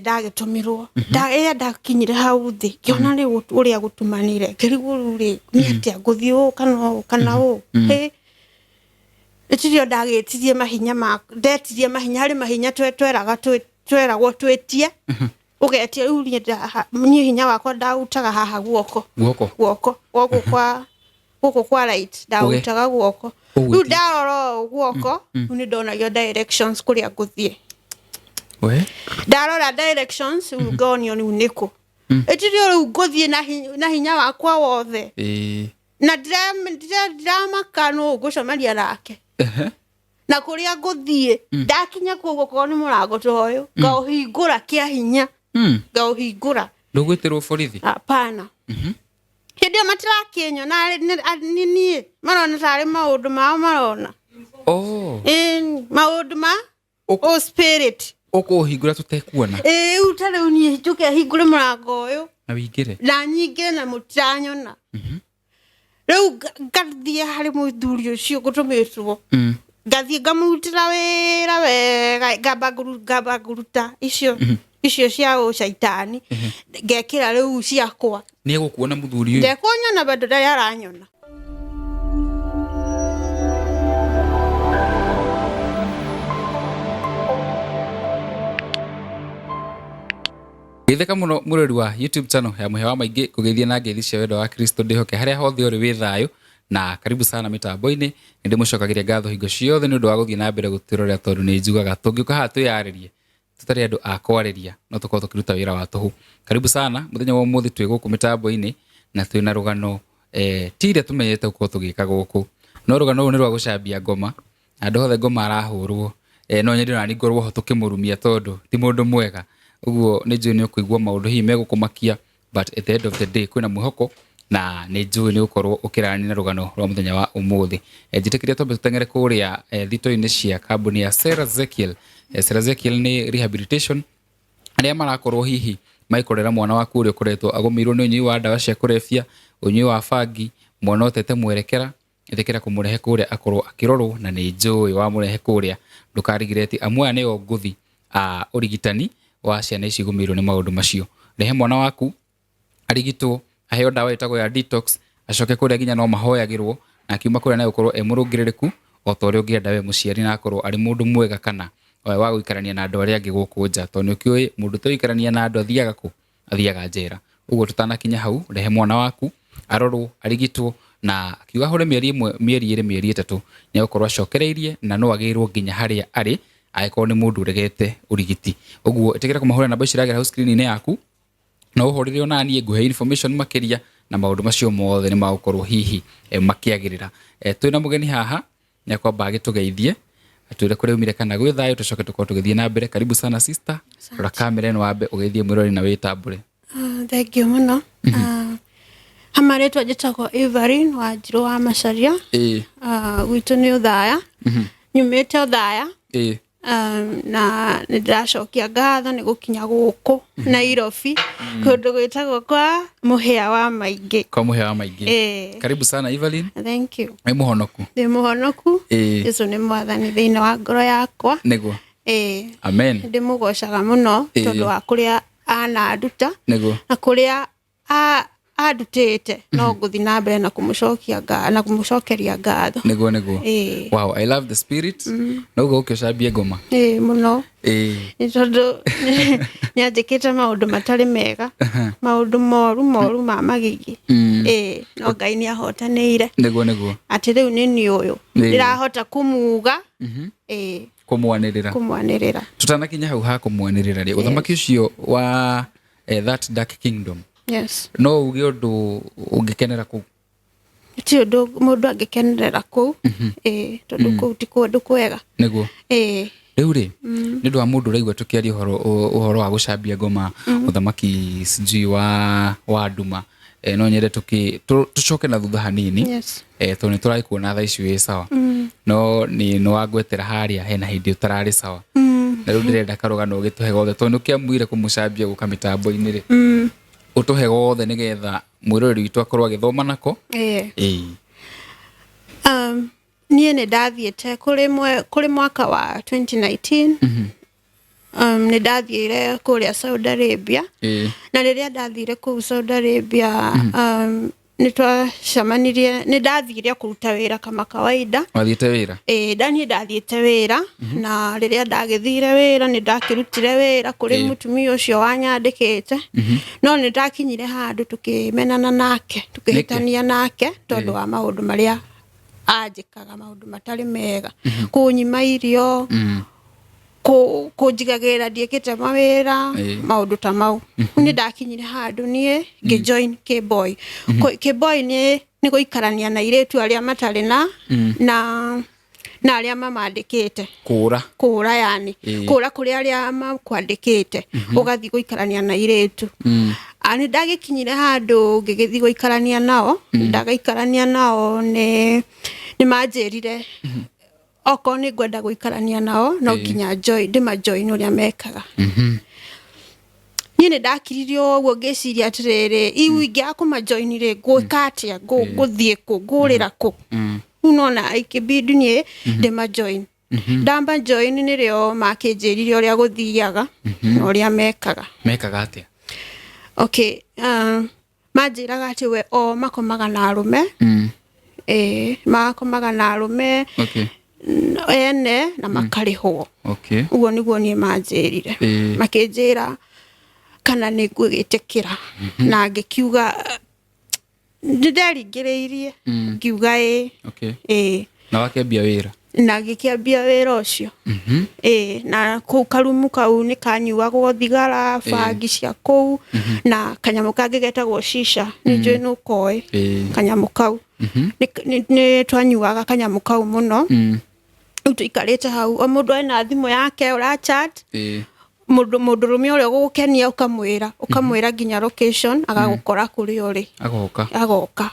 Ndagĩtũmirwo ĩrĩa ndakinyire hau thĩ, ngĩona rĩu ũrĩa gũtumanire, ngĩrigwo rĩu rĩ, nĩ atĩa ngũthiĩ ũũ kana ũũ kana ũũ. Ĩ, ĩtirio ndagĩtirie mahinya ma ndetirie mahinya, harĩ mahinya tweraga tweragwo twĩtie, ũgetia rĩu. Niĩ niĩ hinya wakwa ndautaga haha guoko. Guoko? Guoko gũkũ kwa, gũkũ kwa right ndautaga guoko. Ũgwĩtia. Rĩu ndarora ũũ guoko, rĩu nĩ ndonagio directions kũrĩa ngũthiĩ. We. Ndarora directions, rĩu ngonio rĩu nĩkũ ĩtirio rĩu ngũthiĩ na hinya wakwa wothe. Na ndiramaka nũ ngũcemania nake na kũrĩa ngũthiĩ. Ndakinya kũu, okorwo nĩ mũrango ta ũyũ, ngaũhingũra kĩa hinya. Ngaũhingũra. Ndũgwĩtĩrwo borithi? Hapana, hĩndĩ ĩyo matirakĩnyona nĩ niĩ marona, tarĩ maũndũ mao marona. Oh. Ĩni, maũndũ ma o spirit. Ũkũũhingũra tũtekuona? Ĩĩ, rĩu ta rĩu niĩ njũke hingũre mũrango ũyũ na wĩingĩre na nyingĩre na mũtiranyona. Rĩu ngathiĩ harĩ mũthuri ũcio ngũtũmĩtwo, ngathiĩ ngamũrutĩra wĩra wega, ngamba ngũruta icio cia ũcaitani, ngekĩra rĩu ciakwa. Nĩ egũkuona mũthuri ũyũ? Ndekuonyona, bado ndarĩ aranyona. Geithĩka mũno mũrori wa YouTube channel ya Mũhĩa wa Maingĩ, kũgeithia na ngeithi cia wendo wa Kristo. Ndĩhoke harĩa hothe ũrĩ wĩ thayũ, na karibu sana mĩtambo-inĩ. Nĩ ndĩmũcokagĩria ngatho hingo ciothe nĩ ũndũ wa gũthiĩ na mbere gũtwĩrorera, tondũ nĩ njugaga tũngĩũka haha twĩyarĩrie tũtarĩ andũ a kwarĩria, no tũkorwo tũkĩruta wĩra wa tũhũ. Karibu sana. Mũthenya wa ũmũthĩ twĩ gũkũ mĩtambo-inĩ na twĩna rũgano, ti iria tũmenyete gũkorwo tũgĩka gũkũ, no rũgano rũrũ nĩ rwa gũcambia ngoma. Handũ hothe ngoma arahũrwo, no nyende onani ngorwo ho tũkĩmũrumia, tondũ ti mũndũ mwega. Ũguo nĩ njũĩ nĩ ũkũigua maũndũ hihi megũkũmakia, but at the end of the day kwĩna mwĩhoko, na nĩ njũĩ nĩ ũgũkorwo ũkĩrani na rũgano rwa mũthenya wa ũmũthĩ. Njĩtĩkĩria twambe tũteng'ere kũrĩa thito-inĩ cia kambuni ya Sarah Ezekiel. Sarah Ezekiel nĩ rehabilitation arĩa marakorwo hihi magĩkorera mwana waku ũrĩa ũkoretwo agũmĩirwo nĩ ũnyui wa ndawa cia kũrebia, ũnyui wa bangi, mwana ũtete mwerekera. Ĩtĩkĩra kũmũrehe kũrĩa akorwo akĩrorwo, na nĩ njũĩ wamũrehe kũrĩa ndũkarigireti, amu aya nĩo ngũthi a ũrigitani wa ciana ici igũmĩirwo nĩ maũndũ macio. Rehe mwana waku arigitwo, aheo ndawa ĩtagwo ya detox, acoke kũrĩa nginya no mahoyagĩrwo, na akiuma kũrĩa no gũkorwo e mũrũngĩrĩrĩku o ta ũrĩa ũngĩenda we mũciari, na akorwo arĩ mũndũ mwega kana wa gũikarania na andũ arĩa angĩ gũkũ nja, tondũ nĩ ũkĩũĩ mũndũ ũtoikarania na andũ athiaga kũ? Athiaga njera. Ũguo tũtanakinya hau, rehe mwana waku arorwo, arigitwo, na akiuga ahũre mĩeri 1, mĩeri 2, mĩeri 3, nĩ egũkorwo acokereirie, na no agĩrwo nginya harĩa arĩ angĩkorwo nĩ mũndũ ũregete ũrigiti. Ũguo ĩtĩkĩra kũmahũrĩra namba ici iragera hau screen-inĩ yaku, no ũhũrĩre ona niĩ ngũhe information makĩria, na maũndũ macio mothe nĩ magũkorwo hihi makĩagĩrĩra. Twĩna mũgeni haha, nĩ akwamba agĩtũgeithie, atwĩre kũrĩa umire kana gwĩ thayũ, tũcoke tũkorwo tũgĩthiĩ na mbere. Karibu sana sister, rora kamera ĩno, wambe ũgeithie mwĩrori na wĩtambũre. Ah, thank you mũno. Ah, ha marĩtwa njĩtagwo Evelyn Wanjirũ wa Macharia. Ah, gwitũ nĩ Ũthaya, nyumĩte Ũthaya. Na nĩ ndĩracokia ngatho nĩ gũkinya gũkũ Nairobi, kũndũ gwĩtagwo kwa Mũhĩa wa Maingĩ. Kwa Mũhĩa wa Maingĩ. Karibu sana Evelyn. Thank you. Wĩ mũhonoku? Ndĩ mũhonoku. Jesu nĩ mwathani thĩinĩ wa ngoro yakwa. Ĩĩ. Amen. Ndĩmũgocaga mũno tondũ wa kũrĩa ananduta na kũrĩa andutĩte, no ngũthiĩ na mbere na kũmũcokia na kũmũcokeria ngatho. Nĩguo. Wow, I love the spirit. No ũguo ũkĩcambie ngoma. Ĩĩ mũno. Nĩ tondũ nĩ anjĩkĩte maũndũ matarĩ mega, maũndũ moru moru ma magigi. Ĩĩ, no Ngai nĩ ahotanĩire Nĩguo. atĩ rĩu nĩ niĩ ũyũ ndĩrahota kũmuga. Ĩĩ. Kũmwanĩrĩra. Kũmwanĩrĩra. Tũtanakinya hau ha kũmwanĩrĩra rĩ, ũthamaki ũcio wa that dark kingdom, no uge ũndũ ũngĩkenera kũu? Ti ũndũ mũndũ angĩkenerera kũu. Ĩĩ, tondũ kũu ti kũndũ kwega. Ĩĩ. Rĩu rĩ, nĩ ũndũ wa mũndũ ũraigua tũkĩaria ũhoro wa gũcambia ngoma, ũthamaki sijui wa nduma, no nyende tũcoke na thutha hanini, tondũ nĩ tũragĩkuona thaa ici wĩ sawa, no nĩ wangwetera harĩa hena hĩndĩ ũtararĩ sawa, na rĩu ndĩrenda karũgano ũgĩtũhe gothe, tondũ nĩ ũkĩamuire kũmũcambia gũka mĩtambo-inĩ rĩ, ũtũhe gothe nĩgetha mwĩroreri witũ akorwo agĩthoma nako. Ĩĩ. Niĩ nĩ ndathiĩte kũrĩ mwaka wa 2019. Nĩ ndathiire kũrĩa Saudi Arabia. Na rĩrĩa ndathire kũu Saudi Arabia, nĩ twacemanirie, nĩ ndathire kũruta wĩra kama kawaida. Wathiĩte wĩra? Ĩĩ, ndaniĩ ndathiĩte wĩra, na rĩrĩa ndagĩthire wĩra nĩ ndakĩrutire wĩra kũrĩ mũtumia ũcio wanyandĩkĩte, no nĩ ndakinyire handũ tũkĩmenana nake, tũkĩhĩtania nake tondũ wa maũndũ marĩa anjĩkaga, maũndũ matarĩ mega, kũnyima irio, kũnjigagĩrĩra ndiĩkĩte mawĩra, maũndũ ta mau. Rĩu nĩ ndakinyire handũ niĩ ngĩjoin Kboy. Kboy nĩ gũikarania na airĩtu arĩa matarĩ na na arĩa mamandĩkĩte. Kũra. Kũra, yani kũra kũrĩ arĩa makwandĩkĩte, ũgathiĩ gũikarania na airĩtu. Nĩ ndagĩkinyire handũ ngĩgĩthiĩ gũikarania nao. Ndagĩikarania nao, nĩ manjĩrire okorwo nĩ ngwenda gũikarania nao no nginya join, ndĩmajoin ũrĩa mekaga. Niĩ nĩ ndakiririe ũguo ngĩciria atĩrĩrĩ, iu ingĩaga kũmajoin rĩ, ngwĩka atĩa? Ngũthiĩ kũ? Ngũrĩra kũ? Rĩu nona ikĩbidi niĩ ndĩmajoin. Ndamba join nĩrĩo makĩnjĩrire ũrĩa gũthiaga na ũrĩa mekaga. Mekaga atĩa? Okay, manjĩraga atĩ we o makomaga na arũme. Ĩĩ, makomaga na arũme ene na makarĩhwo. Ũguo nĩguo niĩ manjĩrire. Makĩnjĩra kana nĩ ngwĩtĩkĩra, na ngĩkiuga nĩ nderingĩrĩirie, ngiuga ĩĩ. Ĩĩ. Na wakĩambia wĩra? Na ngĩkĩambia wĩra ũcio. Ĩĩ, na kũu karumu kau nĩ kanyuagwo thigara, bangi cia kũu, na kanyamũ kangĩ getagwo shisha, nĩ njũĩ nĩ ũkoĩ. Kanyamũ kau nĩ twanyuaga kanyamũ kau mũno. Rĩu tũikarĩte hau, o mũndũ ena thimũ yake, ũra chat mũndũ mũndũrũme ũrĩa ũgũgũkenia, ũkamwĩra nginya location, agagũkora kũrĩa ũrĩ. Agoka. Agoka,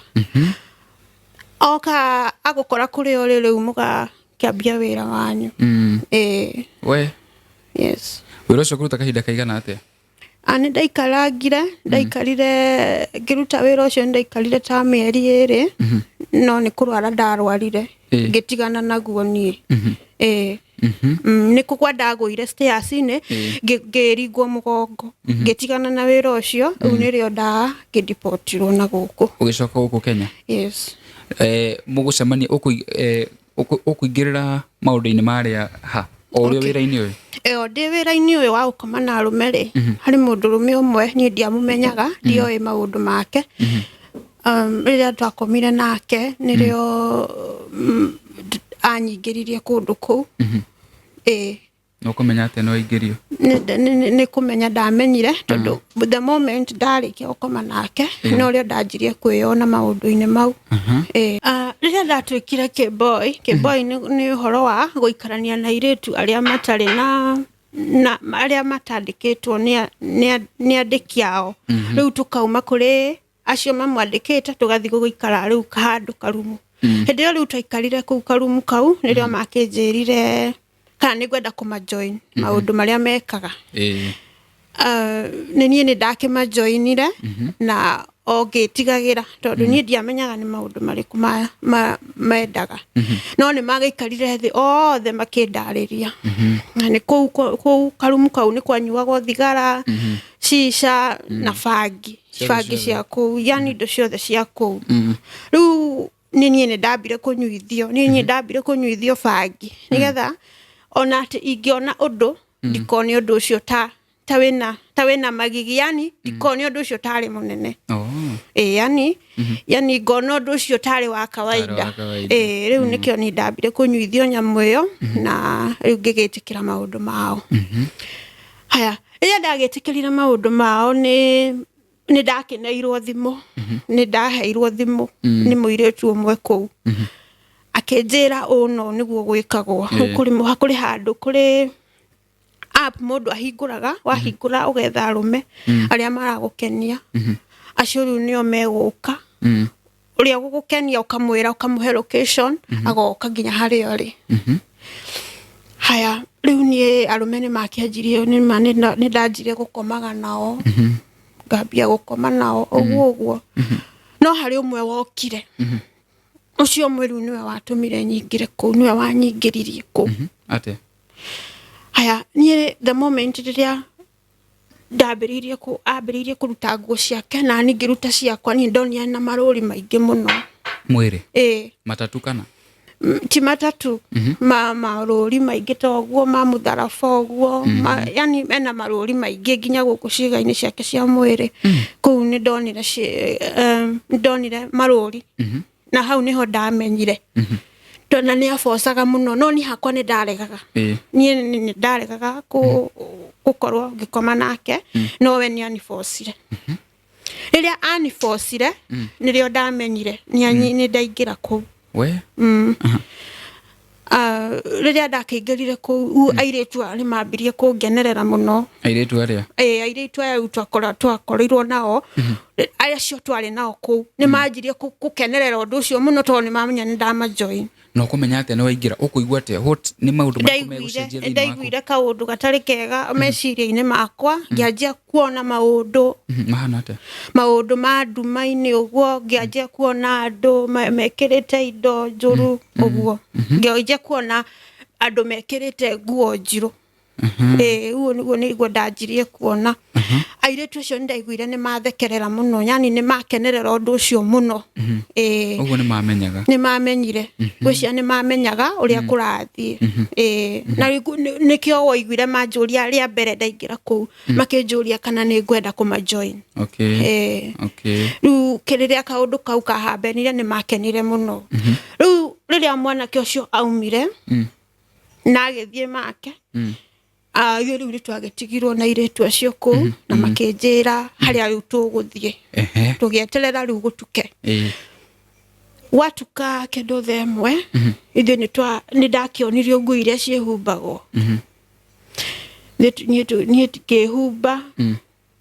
oka agũkora kũrĩa ũrĩ, rĩu mũgakĩambia wĩra wanyu. Ĩĩ. We. Yes. Wĩra ũcio kũruta kahinda kaigana atĩa? A nĩ ndaikarangire, ndaikarire ngĩruta wĩra ũcio, nĩ ndaikarire ta mĩeri 2, no nĩ kũrwara ndarwarire, ngĩtigana naguo niĩ. Ĩĩ. Nĩ kũgwa ndagũire stairs-inĩ, ngĩringwo mũgongo, ngĩtigana na wĩra ũcio. Rĩu nĩrĩo ngĩdipotirwo na gũkũ. Ũgĩcoka gũkũ Kenya? Yes. Mũgũcemania ũkũingĩrĩra maũndũ-inĩ marĩa ha o ũrĩa wĩra-inĩ ũyũ? Ĩyo ndĩ wĩra-inĩ ũyũ wa gũkoma na arũme rĩ, harĩ mũndũrũme ũmwe niĩ ndiamũmenyaga, ndioĩ maũndũ make. Rĩrĩa twakomire nake nĩrĩo anyingĩririe kũndũ kũu. Ĩĩ. Na ũkũmenya atĩa no aingĩrio? Nĩ kũmenya ndamenyire tondũ the moment ndarĩkia gũkoma nake no rĩo ndanjirie kwĩyona maũndũ-inĩ mau. Ĩĩ. Ah, rĩrĩa ndatuĩkire kĩboy, kĩboy nĩ ũhoro wa gũikarania na airĩtu arĩa matarĩ na arĩa matandĩkĩtwo nĩ andĩki ao. Rĩu tũkauma kũrĩ acio mamwandĩkĩte, tũgathiĩ gũikara rĩu handũ karumu. Hĩndĩ ĩyo rĩu twaikarire kũu karumu kau, nĩrĩo makĩnjĩrire kana nĩ ngwenda kũmajoin maũndũ marĩa mekaga. Nĩ niĩ nĩ ndakĩmajoinire na o ngĩtigagĩra tondũ niĩ ndiamenyaga nĩ maũndũ marĩkũ mendaga, no nĩ magĩikarire thĩ othe makĩndarĩria, na nĩ kũu karumu kau nĩ kwanyuagwo thigara, shisha na bangi. Ciothe. Bangi Ciothe. cia kũu, yani indo ciothe cia kũu. Rĩu nĩ niĩ nĩ ndambire kũnyuithio, nĩ niĩ ndambire kũnyuithio bangi nĩgetha ona atĩ ingĩona ũndũ ndikone ũndũ ũcio ta wĩna magigi, yani ndikone ũndũ ũcio tarĩ mũnene. Ĩ, yani ngona ũndũ ũcio tarĩ wa kawaida. Wa kawaida. Ĩ, rĩu nĩkĩo niĩ ndambire kũnyuithio nyamũ ĩyo, na rĩu ngĩgĩtĩkĩra maũndũ mao. Haya, rĩrĩa ndagĩtĩkĩrire maũndũ mao, nĩ ndakeneirwo thimũ, nĩ ndaheirwo thimũ nĩ mũirĩtu ũmwe kũu, akĩnjĩra ũũ no nĩguo gwĩkagwo. Kũrĩ handũ kũrĩ app mũndũ ahingũraga, wahingũra ũgetha arũme arĩa maragũkenia, acio rĩu nĩo megũka. Ũrĩa ũgũgũkenia ũkamwĩra, ũkamũhe location, agoka nginya harĩa ũrĩ. Haya, rĩu niĩ arũme nĩ makĩanjirie, nĩ ndanjirie gũkomaga nao, ngambia gũkoma nao ũguo ũguo, no harĩ ũmwe wokire. Ũcio ũmwe rĩu nĩwe watũmire nyingĩre kũu, nĩwe wanyingĩririe kũu. Atĩa? Haya, niĩ the moment rĩrĩa ndambĩrĩirie kũ ambĩrĩirie kũruta nguo ciake na niĩ ngĩruta ciakwa, niĩ ndonire na marũri maingĩ mũno. Mwĩrĩ? Ĩĩ. Matatu kana? Ti matatu, ma marũri maingĩ ta ũguo, ma mũtharaba ũguo, yani ena marũri maingĩ nginya gũkũ ciĩga-inĩ ciake cia mwĩrĩ. Kũu nĩ ndonire nĩ ndonire marũri na hau nĩho ndamenyire tondũ nĩ abocaga mũno, no niĩ hakwa nĩ ndaregaga. Niĩ nĩ ndaregaga gũkorwo ngĩkoma nake, no we nĩ anibocire. Rĩrĩa anibocire nĩrĩo ndamenyire nĩ ndaingĩra kũu. We. Ah, rĩrĩa ndakĩingĩrire kũu, airĩtu aya nĩ mambirie kũngenerera mũno. Airĩtu arĩa? Ĩĩ, airĩtu aya rĩu twakorirwo nao, acio twarĩ nao kũu nĩ manjirie gũkenerera ũndũ ũcio mũno tondũ nĩ mamenya nĩ ndamajoin. Na ũkũmenya atĩa nĩ waingĩra? Ũkũigua atĩa? What nĩ maũndũ marĩkũ Ndaiguire megũcenjia thĩinĩ waku? Ndaiguire kaũndũ gatarĩ kega meciria-inĩ makwa, ngĩanjia kuona maũndũ. Mahana atĩa? Maũndũ ma nduma-inĩ ũguo, ngĩanjia kuona andũ mekĩrĩte indo njũru ũguo, ngĩanjia kuona andũ mekĩrĩte nguo njirũ. Ĩĩ, ũguo nĩguo ndanjirie kuona. Airĩtu acio nĩ ndaiguire nĩ mathekerera mũno, yani nĩ makenerera ũndũ ũcio mũno. Ĩĩ. Ũguo nĩ mamenyaga? Nĩ mamenyire, ngwĩciria nĩ mamenyaga ũrĩa kũrathiĩ. Ĩĩ, na rĩu nĩkĩo waiguire manjũria rĩa mbere ndaingĩra kũu, makĩnjũria kana nĩ ngwenda kũmajoin. Ĩĩ. Rĩu rĩrĩa kaũndũ kau kahambenire nĩ makenire mũno. Rĩu rĩrĩa mwanake ũcio aumire na agĩthiĩ make, ithuĩ rĩu nĩ twagĩtigirwo na airĩtu acio kũu na makĩnjĩra harĩa rĩu tũgũthiĩ. Tũgĩeterera rĩu gũtuke. Gwatuka kĩndũ 1:00, ithuĩ nĩ ndakĩonirio nguo iria ciĩhumbagwo. Niĩ ngĩhumba,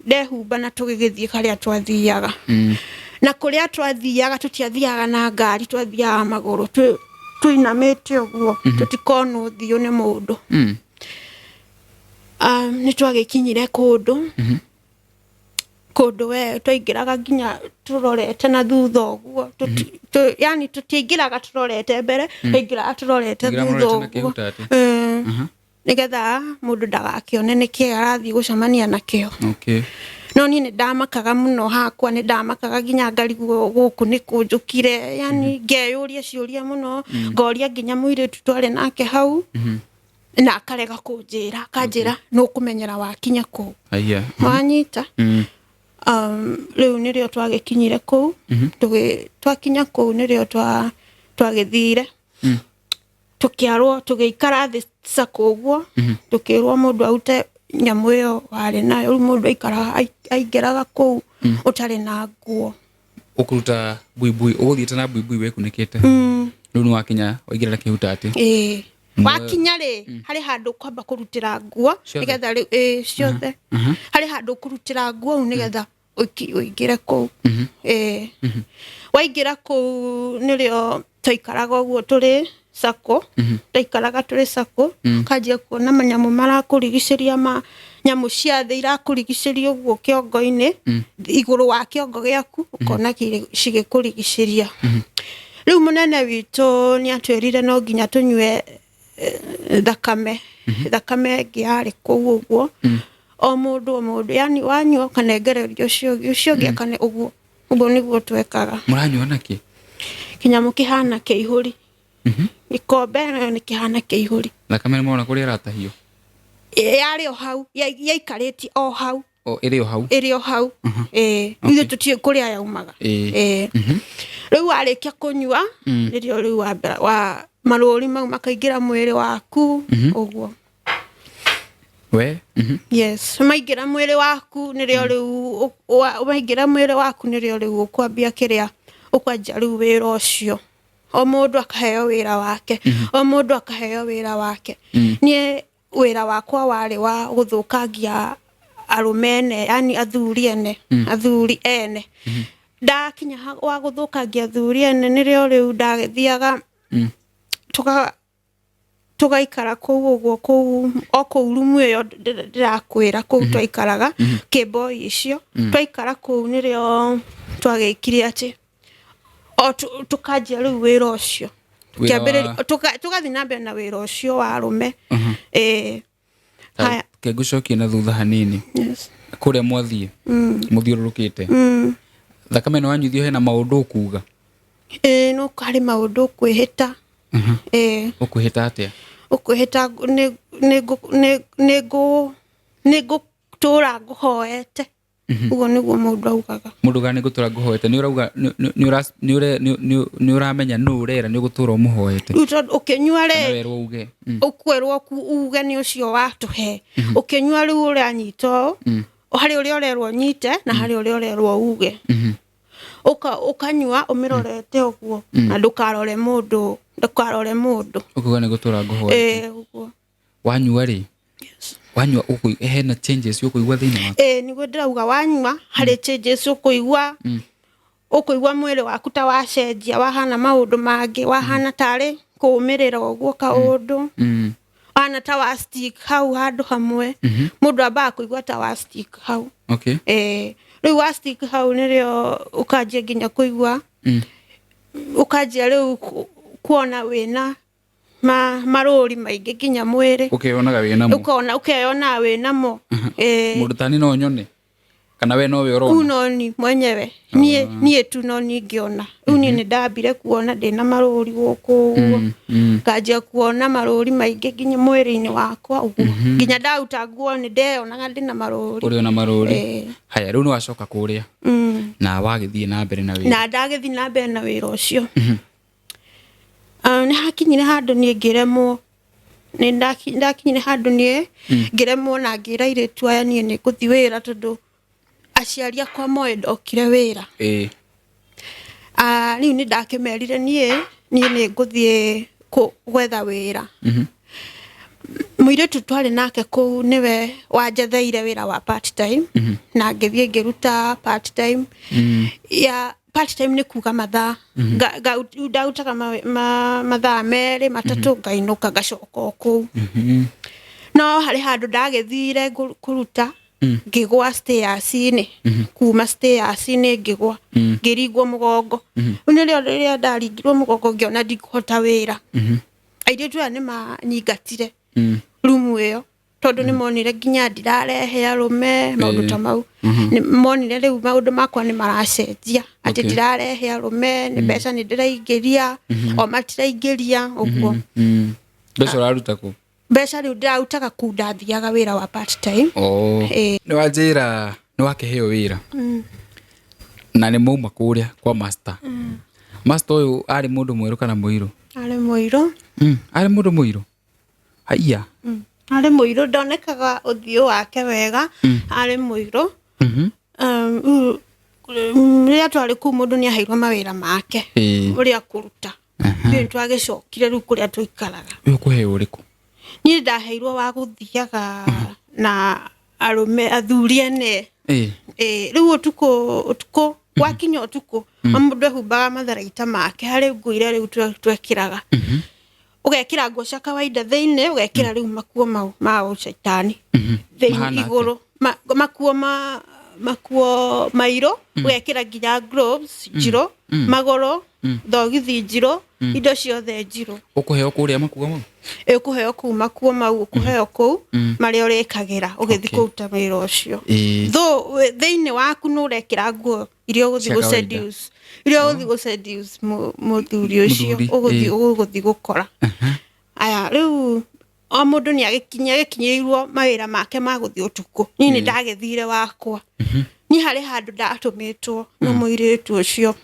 ndehumba na tũgĩgĩthiĩ harĩa twathiaga. Na kũrĩa twathiaga tũtiathiaga na ngari, twathiaga magũrũ tũinamĩte ũguo tũtikonwo ũthiũ nĩ mũndũ. Nĩ twagĩkinyire kũndũ kũndũ we twaingĩraga nginya tũrorete na thutha ũguo, yani tũtiaingĩraga tũrorete mbere, twaingĩraga tũrorete Ingĩra thutha mũrorete na ũguo. kĩhutatĩ. Nĩgetha mũndũ ndagakĩone nĩkĩ arathiĩ gũcemania nakĩo. No niĩ nĩ ndamakaga mũno hakwa, nĩ ndamakaga nginya ngarigwo gũkũ nĩ kũnjũkire, yani ngeyũria ciũria mũno, ngoria nginya mũirĩtu twarĩ nake hau, na akarega kũnjĩra, akanjĩra nĩ ũkũmenyera wakinya kũu. Haiya. Wanyita? Rĩu nĩrĩo twagĩkinyire kũu, twakinya kũu nĩrĩo twagĩthire. Tũkĩarwo, tũgĩikara thĩ sako ũguo, tũkĩrwo mũndũ arute nyamũ ĩyo warĩ nayo. Rĩu mũndũ aikaraga, aingĩraga kũu ũtarĩ na nguo. Ũkũruta buibui, ũgũthiĩte na buibui wĩkunĩkĩte. Rĩu nĩ wakinya, waingĩra na kĩhutatĩ. Ĩĩ. Wakinya rĩ, harĩ handũ ũkwamba kũrutĩra nguo, Ciothe? nĩgetha rĩu, ĩĩ, ciothe. Harĩ handũ ũkũrutĩra nguo rĩu nĩgetha ũingĩre kũu. Ĩĩ. Waingĩra kũu nĩrĩo twaikaraga ũguo tũrĩ sako, twaikaraga tũrĩ sako, ũkanjia kuona manyamũ marakũrigicĩria, ma nyamũ cia thĩ irakũrigicĩria ũguo kĩongo-inĩ, igũrũ wa kĩongo gĩaku, ũkona cigĩkũrigicĩria. Rĩu mũnene witũ nĩ atwĩrire no nginya tũnyue thakame. Thakame ĩngĩ yarĩ kũu ũguo. O mũndũ, o mũndũ, yani wanyua ũkanengereria ũcio ũngĩ, ũcio ũngĩ akane ũguo. Ũguo nĩguo twekaga. Mũranyua nakĩ? Kĩnyamũ kĩhana kĩihũri. Gĩkombe nayo nĩ kĩhana kĩihũri. Thakame nĩ mona kũrĩa ĩratahio? Yarĩ o hau, yaikarĩtie o hau. O, ĩrĩ o hau? Ĩrĩ o hau. Ĩĩ. Ithuĩ tũtiũĩ kũrĩa yaumaga. Ĩĩ. Rĩu warĩkia kũnyua, nĩrĩo rĩu wambere wa marũri mau makaingĩra mwĩrĩ waku, ũguo. We? Yes, maingĩra mwĩrĩ waku nĩrĩo rĩu maingĩra mwĩrĩ waku nĩrĩo rĩu ũkwambia kĩrĩa, ũkwanjia rĩu wĩra ũcio. O mũndũ akaheo wĩra wake. O mũndũ akaheo wĩra wake. Niĩ wĩra wakwa warĩ wa gũthũkangia arũme ene, yani athuri ene, athuri ene. Ndakinya wa gũthũkangia athuri ene nĩrĩo rĩu ndagĩthiaga tũgaikara kũu ũguo, kũu, o kũu rumu ĩyo ndĩrakwĩra kũu twaikaraga, kĩmboi icio. Twaikara kũu nĩrĩo twagĩkire atĩ o tũkanjia rĩu wĩra ũcio. Wĩra wa Tũkĩambĩrĩria, tũgathiĩ na mbere na wĩra ũcio wa arũme. Haya. Ke ngũcokie na thutha hanini. Yes. Kũrĩa mwathiĩ mũthiũrũrũkĩte, thakame ĩno wanyuithio hena maũndũ ũkuga? Ĩĩ, no harĩ maũndũ ũkwĩhĩta. Ĩĩ. Ũkwĩhĩta atĩa? Ũkwĩhĩta nĩ ngũtũra ngũhoete. Ũguo nĩguo mũndũ augaga. Mũndũ ugaga nĩ ngũtũra ngũhoete, nĩ ũrauga nĩ ũramenya nũ ũrera nĩ ũgũtũra ũmũhoete? Rĩu tondũ ũkĩnyua Kana rĩ, werwo uge? Ũkwerwo uge nĩ ũcio watũhe. Ũkĩnyua rĩu ũranyita ũũ, harĩ ũrĩa ũrerwo ũnyite na harĩ ũrĩa ũrerwo uge. Ũkanyua ũmĩrorete ũguo na ndũkarore mũndũ, ndũkarore mũndũ. Ũkuga nĩ ngũtũra ngũhoete. Ĩĩ, ũguo. Wanyua rĩ, wanyua hena changes ũkũigua thĩinĩ waku? Ĩĩ, nĩguo ndĩrauga, wanyua harĩ changes ũkũigua. Ũkũigua mwĩrĩ waku ta wacenjia, wahana maũndũ mangĩ, wahana tarĩ kũũmĩrĩra ũguo kaũndũ, wahana ta wa stick hau handũ hamwe. Mũndũ ambaga kũigua ta wa stick hau. Ĩĩ, rĩu wa stick hau nĩrĩo ũkanjia nginya kũigua, ũkanjia rĩu kuona wĩna marũri maingĩ nginya mwĩrĩ. Ũkeyonaga wĩ namo? Ũkona, ũkeyonaga wĩ namo. Ĩĩ. Mũndũ tani no nyone kana we nowe ũrona? Rĩu noni mwenyewe, niĩ tu no ningĩona. Rĩu niĩ nĩ ndambire kuona ndĩna marũri gũkũ ũguo, nganjia kuona marũri maingĩ nginya mwĩrĩ-inĩ wakwa ũguo, nginya ndaruta nguo nĩ ndeyonaga ndĩna marũri. Ũrĩ ona marũri? Ĩĩ. Haya, rĩu nĩ wacoka kũrĩa na wagĩthiĩ na mbere na wĩra? Na ndagĩthiĩ na mbere na wĩra ũcio. Ah, nĩ hakinyire handũ niĩ ngĩremwo, nĩ ndakinyire handũ niĩ ngĩremwo na ngĩra airĩtu aya niĩ nĩ ngũthiĩ wĩra, tondũ aciari akwa moĩ ndokire wĩra. Ah, rĩu nĩ ndakĩmerire niĩ nĩ ngũthiĩ gwetha wĩra. Mũirĩtu twarĩ nake kũu nĩwe wanjetheire wĩra wa part time, na ngĩthiĩ ngĩruta part time. Ya part time nĩ kuga mathaa. Ndarutaga mathaa 2 3, ngainũka ngacoka o kũu. No harĩ handũ ndagĩthire kũruta, ngĩgwa stairs-inĩ, kuma stairs-inĩ ngĩgwa, ngĩringwo mũgongo. Rĩu nĩrĩo rĩrĩa ndaringirwo mũgongo ngĩona ndikũhota wĩra. Airĩtu aya nĩ manyingatire rumu ĩyo, tondũ nĩ monire nginya ndirarehe arũme, maũndũ ta mau. Nĩ monire rĩu maũndũ makwa nĩ maracenjia, atĩ ndirarehe arũme, nĩ mbeca nĩ ndĩraingĩria, o matiraingĩria ũguo. Mbeca ũraruta kũ? Mbeca rĩu ndĩrarutaga kũu ndathiaga wĩra wa part time. Oh. Ĩĩ. Nĩ wanjĩra nĩ wakĩheo wĩra na nĩ mauma kũrĩa kwa master. Master ũyũ arĩ mũndũ mwerũ kana mũirũ? Arĩ mũirũ. Arĩ mũndũ mũirũ, haiya. Arĩ mũirũ, ndonekaga ũthiũ wake wega, arĩ mũirũ. Rĩrĩa twarĩ kũu mũndũ nĩ aheirwo mawĩra make ũrĩa kũruta. Ithuĩ nĩ twagĩcokire rĩu kũrĩa tũikaraga. Ũyũ ũkũheo ũrĩkũ? Niĩ ndaheirwo wa gũthiaga na arũme, athuri ene. Ĩĩ, rĩu ũtukũ gwakinya ũtukũ, o mũndũ ehumbaga matharaita make. Harĩ nguo iria rĩu twekĩraga, ũgekĩra nguo cia kawaida thĩinĩ, ũgekĩra rĩu makuo mau ma ũcaitani thĩinĩ. Mahana atĩa? Igũrũ makuo mairũ, ũgekĩra nginya gloves njirũ, magũrũ thogithi njirũ, indo ciothe njirũ. Ũkũheo kũrĩa makuo mau? Ĩkũheo kũu, makuo mau ũkũheo kũu, marĩa ũrĩkagĩra ũgĩthiĩ kũruta wĩra ũcio. Though thĩinĩ waku nĩ ũrekĩra nguo iria ũgũthiĩ Cia kawaida. gũ-seduce, iria ũgũthiĩ gũ-seduce mũthuri ũcio. Mũthuri, Ũgũthiĩ ũgũthiĩ gũkora. Aya, rĩu o mũndũ nĩ agĩkinyĩirwo mawĩra make ma gũthiĩ ũtukũ. Niĩ nĩ ndagĩthire wakwa. Niĩ harĩ handũ ndatũmĩtwo nĩ mũirĩtu ũcio.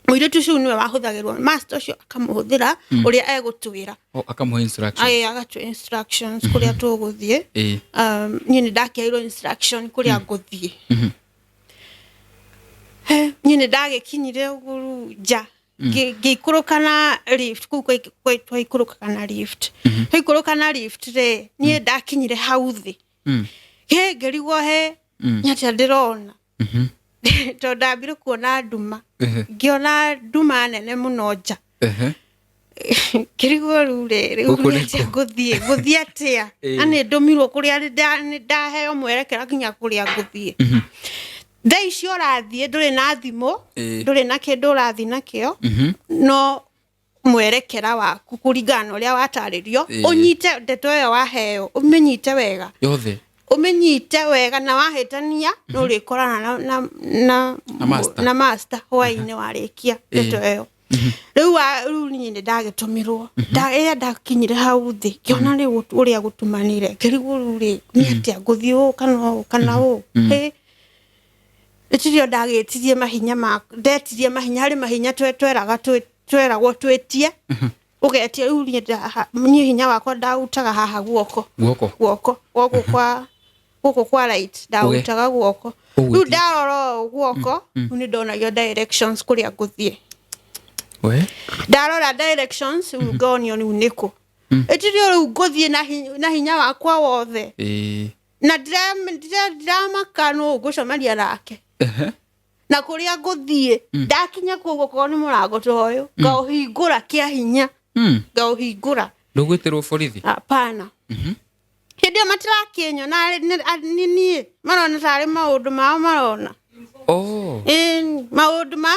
Mũirĩtu ũcio nĩwe wahũthagĩrwo, master ũcio akamũhũthĩra ũrĩa egũtwĩra. Oh, akamũhe instructions. Aĩ, agatũ instructions kũrĩa tũgũthiĩ. Niĩ nĩ ndakĩheirwo instruction kũrĩa ngũthiĩ. He, niĩ nĩ ndagĩkinyire ũguo rĩu nja, ngĩikũrũka na lift kũu, twaikũrũkaga na lift. Twaikũrũka na lift rĩ, niĩ ndakinyire hau thĩ, he ngĩrigwo he nĩ atĩa ndĩrona, tondũ ndambire kuona nduma. Ngĩona nduma nene mũno nja. Ngĩrigwo rĩu rĩ, rĩu Gũkũ nĩ nĩ atĩa ngũthiĩ atĩa? Na nĩ ndũmirwo kũrĩa, nĩ ndaheo mwerekera nginya kũrĩa ngũthiĩ. Thaa icio ũrathiĩ ndũrĩ na thimũ, ndũrĩ na kĩndũ ũrathiĩ nakĩo, no Mwerekera waku kũringana na ũrĩa watarĩrio. Ĩĩ. Ũnyite ndeto ĩyo waheo, ũmĩnyite wega. Yothe. Ũmĩnyite wega, na wahĩtania nĩ ũrĩkorana na Na master. Na master hwaĩ-inĩ warĩkia ndeto ĩyo. Rĩu rĩu niĩ nĩ ndagĩtũmirwo. Rĩrĩa ndakinyire hau thĩ, ngĩona rĩu ũrĩa gũtumanire, ngĩrigwo rĩu rĩ, nĩ atĩa ngũthiĩ, ũũ kana ũũ kana ũũ. Hĩ, ĩtirio ndagĩtirie mahinya ma ndetirie mahinya, harĩ mahinya tweraga tweragwo twĩtie, ũgetia. Rĩu niĩ niĩ hinya wakwa ndautaga haha guoko. Guoko. Guoko gũkũ kwa right ndautaga guoko. Ũgwĩtie. Rĩu ndarora ũũ guoko, rĩu nĩ ndonagio directions kũrĩa ngũthiĩ. We. Ndarora directions, rĩu ngonio rĩu nĩkũ. Ĩtirio rĩu ngũthiĩ na hinya wakwa wothe. Na ndiramaka nũ ngũcemania nake na kũrĩa ngũthiĩ. Ndakinya kũu, okorwo nĩ mũrango ta ũyũ, ngaũhingũra kĩa hinya. Ngaũhingũra. Ndũgwĩtĩrwo borithi? Hapana. Hĩndĩ ĩyo matirakĩnyona, nĩ niĩ marona tarĩ maũndũ mao marona. Oh. Ĩĩ, maũndũ ma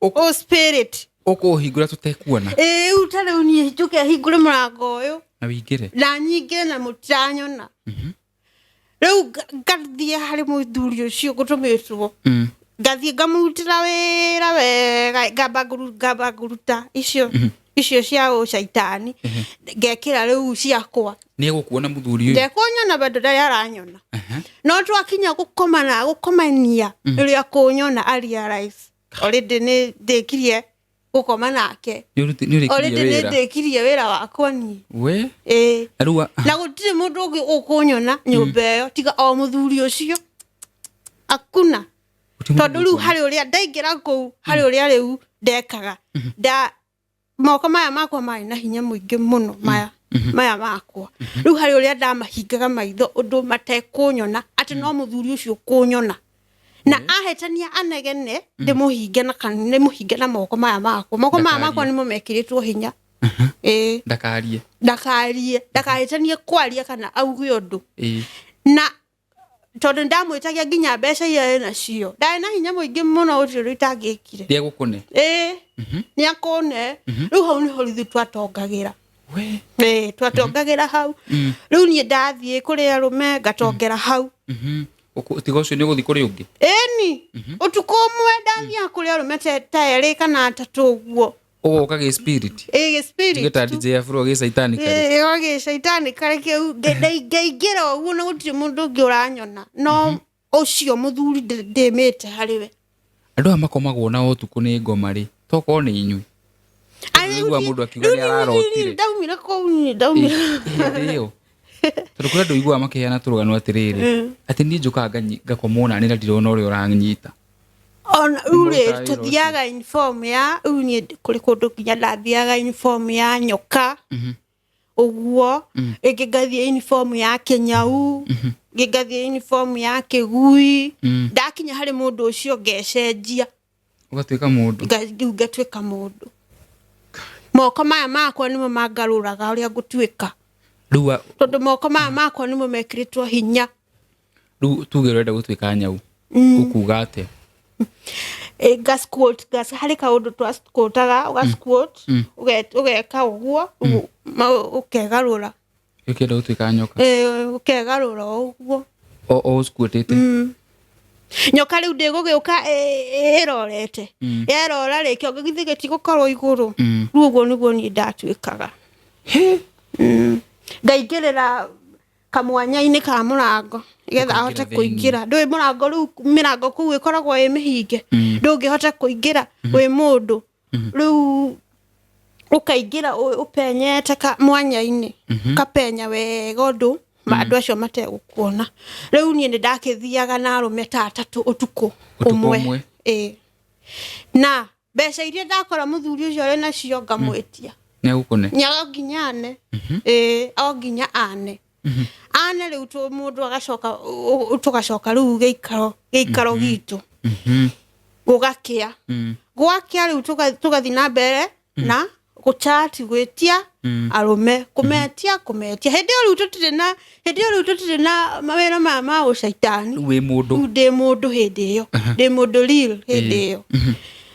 o spirit. Ũkũũhingũra tũtekuona? Ĩĩ, rĩu ta rĩu niĩ njũke hingũre mũrango ũyũ Na wĩingĩre. Na nyingĩ na mũtiranyona. Rĩu ngathiĩ harĩ mũthuri ũcio ngũtũmĩtwo. Ngathiĩ ngamũrutĩra wĩra wega, ngamba ngũruta icio cia ũcaitani, ngekĩra rĩu ciakwa. Nĩ egũkuona mũthuri ũyũ? Ndekunyona bado, ndarĩ aranyona. No twakinya gũkomana, gũkomania, rĩrĩa kũnyona a realize already nĩ ndĩkirie gũkoma nake. Nĩ ũrĩkirie Already nĩ wĩra. ndĩkirie wĩra wakwa niĩ. We. Ĩĩ. Na rĩu Na gũtirĩ mũndũ ũngĩ ũkũnyona nyũmba ĩyo tiga o mũthuri ũcio, akuna. Gũtirĩ mũndũ Tondũ rĩu ũkuona. harĩ ũrĩa ndaingĩra kũu, harĩ ũrĩa rĩu ndekaga nda moko maya makwa marĩ na hinya mũingĩ mũno, maya makwa. Rĩu harĩ ũrĩa ndamahingaga maitho ũndũ matekũnyona, atĩ no mũthuri ũcio ũkũnyona, na ahĩtania anegene, ndĩmũhinge na ndĩmũhinge na moko maya makwa. Moko maya makwa Ndakarie. nĩmo mekĩrĩtwo hinya, ĩĩ. Ndakarie. Ndakarie, ndakahĩtanie kwaria kana auge ũndũ. Na tondũ ndamwĩtagia nginya mbeca iria ĩ nacio, ndarĩ na hinya mũingĩ mũno, gũtirĩ ũndũ itangĩkire. Nĩ egũkũne. Ĩĩ, nĩ akũne. Rĩu hau nĩho ithuĩ twatongagĩra. We. Ĩĩ, twatongagĩra hau. Rĩu niĩ ndathiĩ kũrĩ arũme, ngatongera hau. Tiga ũcio nĩ ũgũthiĩ kũrĩ ũngĩ? Ĩni, ũtukũ ũmwe ndathiaga kũrĩ arũme ta erĩ kana atatũ ũguo. Ũgoka gĩ spirit. Ĩ, gĩ spirit Gĩta tu. DJ Afro gĩ caitani karĩ. Ĩ, gĩ caitani karĩ kĩu. Ngaingĩra ũguo na gũtirĩ mũndũ ũngĩ ũranyona no ũcio mũthuri ndĩmĩte harĩ we. Andũ aya makomagwo nao ũtukũ nĩ ngoma rĩ, tokorwo nĩ inyuĩ? Ũiguaga mũndũ akiuga nĩ ararotire. Ndaumire kũu niĩ, ndaumire. Hĩndĩ ĩyo, tondũ kũrĩ andũ iguaga makĩheana tũrũgano atĩrĩrĩ, atĩ niĩ njũkaga ngakomwo nani na ndirona ũrĩa ũranyita. Ona rĩu rĩ, Nĩmũrutaga wĩra. Tũthiaga uniform ya, rĩu niĩ kũrĩ kũndũ nginya ndathiaga uniform ya nyoka ũguo, ĩngĩ ngathiĩ uniform ya kĩnyau, ĩngĩ ngathiĩ uniform ya kĩgui. Ndakinya harĩ mũndũ ũcio ngecenjia. Ũgatuĩka mũndũ. Rĩu ngatuĩka mũndũ. Moko maya makwa nĩmo mangarũraga ũrĩa ngũtuĩka. Rĩu Tondũ moko maya makwa nĩmo mekĩrĩtwo hinya. Rĩu tuge ũrenda gũtuĩka nyau, ũkuga atĩa? Ĩ, nga squat, harĩ kaũndũ twasquataga, ũga squat, ũgeka ũguo, ũkegarũra. Ũkĩenda gũtuĩka nyoka? Ĩ, ũkegarũra o ũguo. O ũsquatĩte? Nyoka rĩu ndĩgũgĩũka ĩrorete, yerora rĩ, kĩongo githĩ gĩtigũkorwo igũrũ? Rĩu ũguo nĩguo niĩ ndatuĩkaga. Ngaingĩrĩra kamwanya-inĩ ka mũrango nĩgetha ahote Ũkaingĩra thĩinĩ. Kũingĩra. Ndũĩ mũrango rĩu, mĩrango kũu ĩkoragwo ĩ mĩhinge, ndũngĩhota kũingĩra wĩ mũndũ. Rĩu ũkaingĩra ũpenyete ka mwanya-inĩ, ũkapenya wega ũndũ andũ acio mategũkuona. Rĩu niĩ nĩ ndakĩthiaga na arũme ta atatũ ũtukũ. Ũtukũ ũmwe. Ũmwe. Ĩĩ, na mbeca iria ndakora mũthuri ũcio arĩ nacio, ngamwĩtia. Nĩ egũkũne? Nyaga nginya ane. Ĩĩ, o nginya ane. Rĩu mũndũ agacoka, tũgacoka rĩu gĩikaro gitũ. Gũgakĩa. Gwakĩa rĩu tũgathiĩ na mbere na gũchati, gwĩtia arũme, kũmetia. Hĩndĩ ĩyo rĩu tũtirĩ na, hĩndĩ ĩyo rĩu tũtirĩ na mawĩra maya ma ũcaitani. Rĩu wĩ mũndũ. Rĩu ndĩ mũndũ hĩndĩ ĩyo, ndĩ mũndũ real hĩndĩ ĩyo.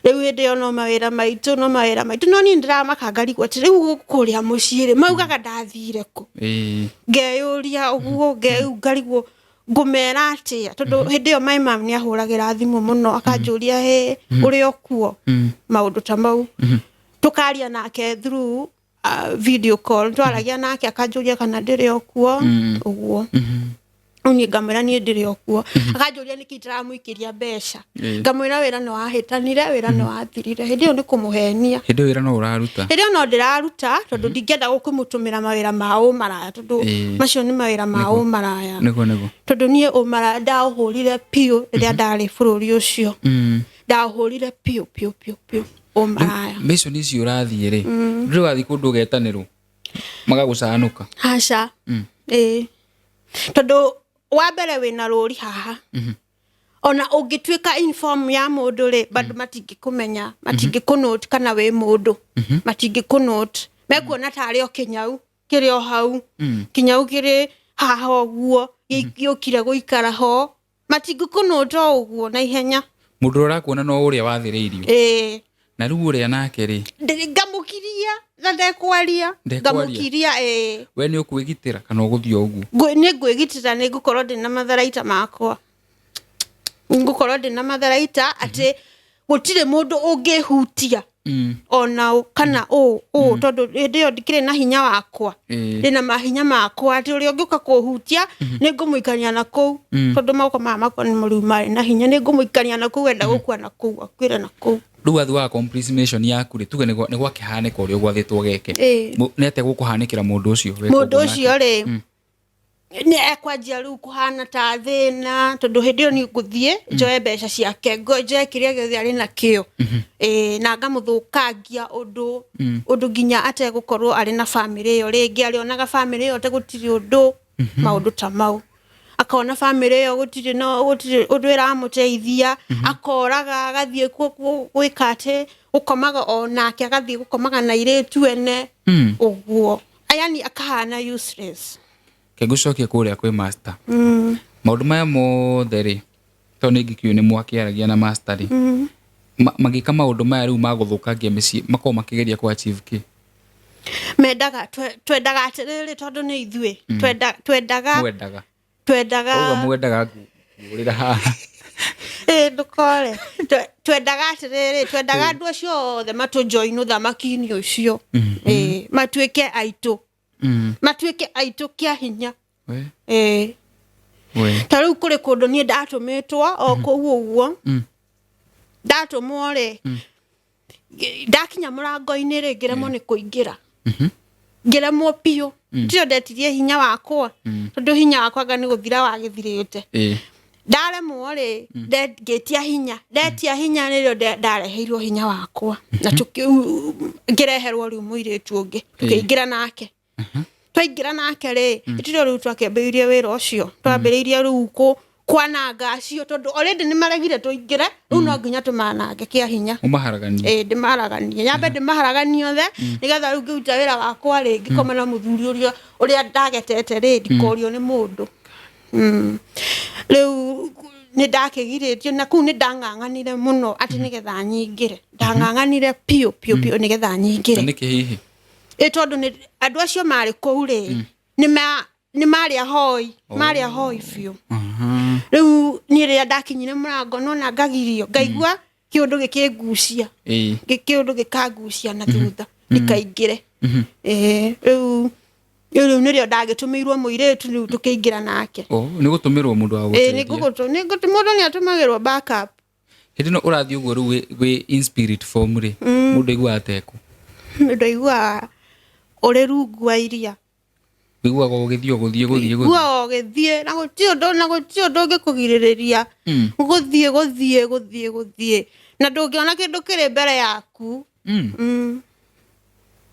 Rĩu hĩndĩ ĩyo no mawĩra maitũ, no mawĩra maitũ, no niĩ ndĩramaka ngarigwo atĩ rĩu gũkũ kũrĩa mũciĩ rĩ, maugaga ndathire kũ? Ngeyũria ũguo, ngarigwo ngũmera atĩa, tondũ hĩndĩ ĩyo my mom nĩ ahũragĩra thimũ mũno akanjũria, hĩ, ũrĩ o kuo? Maũndũ ta mau. Tũkaria nake through video call, twaragia nake akanjũria kana ndĩrĩ o kuo ũguo. Rĩu niĩ ngamwĩra niĩ ndĩrĩ o kuo, akanjũria nĩkĩ itaramũikĩria mbeca. Ngamwĩra wĩra nĩ wahĩtanire, wĩra nĩ wathirire. Hĩndĩ ĩyo nĩ kũmũhenia. Hĩndĩ ĩyo wĩra no ũraruta? Hĩndĩ ĩyo no ndĩraruta, tondũ ndingĩenda gũkĩmũtũmĩra mawĩra ma ũmaraya, tondũ macio nĩ mawĩra ma ũmaraya. Nĩguo, nĩguo. Tondũ niĩ ũmaraya ndaũhũrire biũ rĩrĩa ndarĩ bũrũri ũcio. Ndaũhũrire biũ biũ biũ biũ ũmaraya. Mission icio ũrathiĩ rĩ, ndũrĩ wathiĩ kũndũ ũgetanĩrwo magagũcanũka? Aca. Ĩĩ, tondũ wa mbere wĩna rũri haha, ona ũngĩtuĩka inform ya mũndũ rĩ, bado matingĩkũmenya, matingĩkũnote kana wĩ mũndũ, matingĩkũnote, mekuona tarĩ o kĩnyau kĩrĩ o hau, kĩnyau kĩrĩ haha ũguo gĩũkire gũikara ho, matingĩkũnũta o ũguo na ihenya. Mũndũ ũrĩa ũrakuona no ũrĩa wathĩrĩirio. Ĩĩ. Na rĩu ũrĩa nake rĩ? Ngamũkiria na ndekwaria. Ndekwaria. Ngamũkiria, ĩĩ. We nĩ ũkwĩgitĩra kana ũgũthiĩ o ũguo? Nĩ ngwĩgitĩra, nĩ ngũkorwo ndĩna matharaita makwa, ngũkorwo ndĩna matharaita atĩ gũtirĩ mũndũ ũngĩhutia ona ũ kana ũ ũ, tondũ hĩndĩ ĩyo ndikĩrĩ na hinya wakwa. Ndĩna mahinya makwa atĩ ũrĩa ũngĩũka kũhutia nĩ ngũmũikania na kũu, tondũ moko maya makwa nĩ rĩu marĩ na hinya, nĩ ngũmũikania na kũu, enda gũkua na kũu akuĩre na kũu. Rĩu wathiĩ wa accomplish mission yaku rĩ, tuge nĩ gwakĩhanĩka ũrĩa ũgwathĩtwo geke. Nĩ atĩa gũkũhanĩkĩra mũndũ ũcio weka Mũndũ ũguo nake? ũcio rĩ, nĩ ekwanjia rĩu kũhana ta thĩna, tondũ hĩndĩ ĩyo niĩ ngũthiĩ njoe mbeca ciake, njoe kĩrĩa gĩothe arĩ nakĩo. Ĩĩ, na ngamũthũkangia ũndũ ũndũ nginya ategũkorwo arĩ na bamĩrĩ ĩyo rĩngĩ, arĩonaga bamĩrĩ ĩyo ta gũtirĩ ũndũ, maũndũ ta mau, akona bamĩrĩ ĩyo gũtirĩ, no gũtirĩ ũndũ ĩramũteithia, akoraga agathiĩ gwĩka atĩ gũkomaga o nake, agathiĩ gũkomaga na airĩtu ene ũguo, yani akahana useless. Ke ngũcokie kũrĩa kwĩ master. Maũndũ maya mothe rĩ, tondũ nĩ ngĩkĩũĩ nĩ mwakĩaragia na master rĩ, magĩka maũndũ maya rĩu ma gũthũkangia mĩciĩ, makoragwo makĩgeria kũ achieve kĩ? Mendaga twendaga atĩrĩrĩ, tondũ nĩ ithuĩ twendaga Mwendaga. Twendaga. Ũguo mwendaga ngũrĩra haha. Ĩ, ndũkore. Twendaga atĩrĩrĩ, twendaga andũ acio othe matũjoin ũthamaki-inĩ ũcio. Ĩ, matuĩke aitũ, matuĩke aitũ kĩa hinya. We, Ĩ. We. Ta rĩu kũrĩ kũndũ niĩ ndatũmĩtwo o kũu ũguo. Ndatũmwo rĩ, ndakinya mũrango-inĩ rĩ, ngĩremwo nĩ kũingĩra, ngĩremwo biũ. Tio ndetirie hinya wakwa, tondũ hinya wakwa anga nĩ gũthira wagĩthirĩte. Ndaremwo rĩ, ngĩtia hinya, ndetia hinya nĩrĩo ndareheirwo hinya wakwa na ngĩreherwo rĩu mũirĩtu ũngĩ, tũkĩingĩra nake. Twaingĩra nake rĩ, ĩtirĩ rĩu twakĩambĩrĩirie wĩra ũcio, twambĩrĩirie rĩu kwananga acio, tondũ already nĩ maregire tũingĩre, rĩu no nginya tũmanange kĩa hinya. Ũmaharaganie. Ĩĩ, ndĩmaharaganie, nyambe ndĩmaharaganie othe, nĩgetha rĩu ngĩruta wĩra wakwa rĩ, ngĩkoma na mũthuri ũrĩa ndagetete rĩ, ndikorio nĩ mũndũ. Rĩu nĩ ndakĩgirĩtio na kũu nĩ ndang'ang'anire mũno atĩ nĩgetha nyingĩre, ndang'ang'anire biũ biũ biũ nĩgetha Na nyingĩre. nĩkĩ hihi? Ĩ, tondũ nĩ andũ acio marĩ kũu rĩ, nĩ marĩ ahoi, marĩ ahoi biũ. Rĩu niĩ rĩrĩa ndakinyire mũrango nona ngagirio, ngaigua kĩũndũ gĩkĩngucia, kĩũndũ gĩkangucia na thutha ndikaingĩre. Ĩĩ, rĩu nĩrĩo ndagĩtũmĩirwo mũirĩtu, rĩu tũkĩingĩra nake. Oh, nĩ gũtũmĩrwo mũndũ wa Ĩĩ, nĩ gũteithia. Mũndũ nĩ atũmagĩrwo backup. Hĩndĩ ĩno ũrathiĩ ũguo rĩu wĩ in spirit form rĩ, mũndũ aiguaga tekũ? Ndaiguaga ũrĩ rungu wa iria. Ũiguaga ũgĩthiĩ o gũthiĩ gũthiĩ gũthiĩ. Guo ũgĩthiĩ na gũtirĩ ũndũ, na gũtirĩ ũndũ ũngĩkũgirĩrĩria. Gũthiĩ gũthiĩ gũthiĩ gũthiĩ na ndũngĩona kĩndũ kĩrĩ mbere yaku.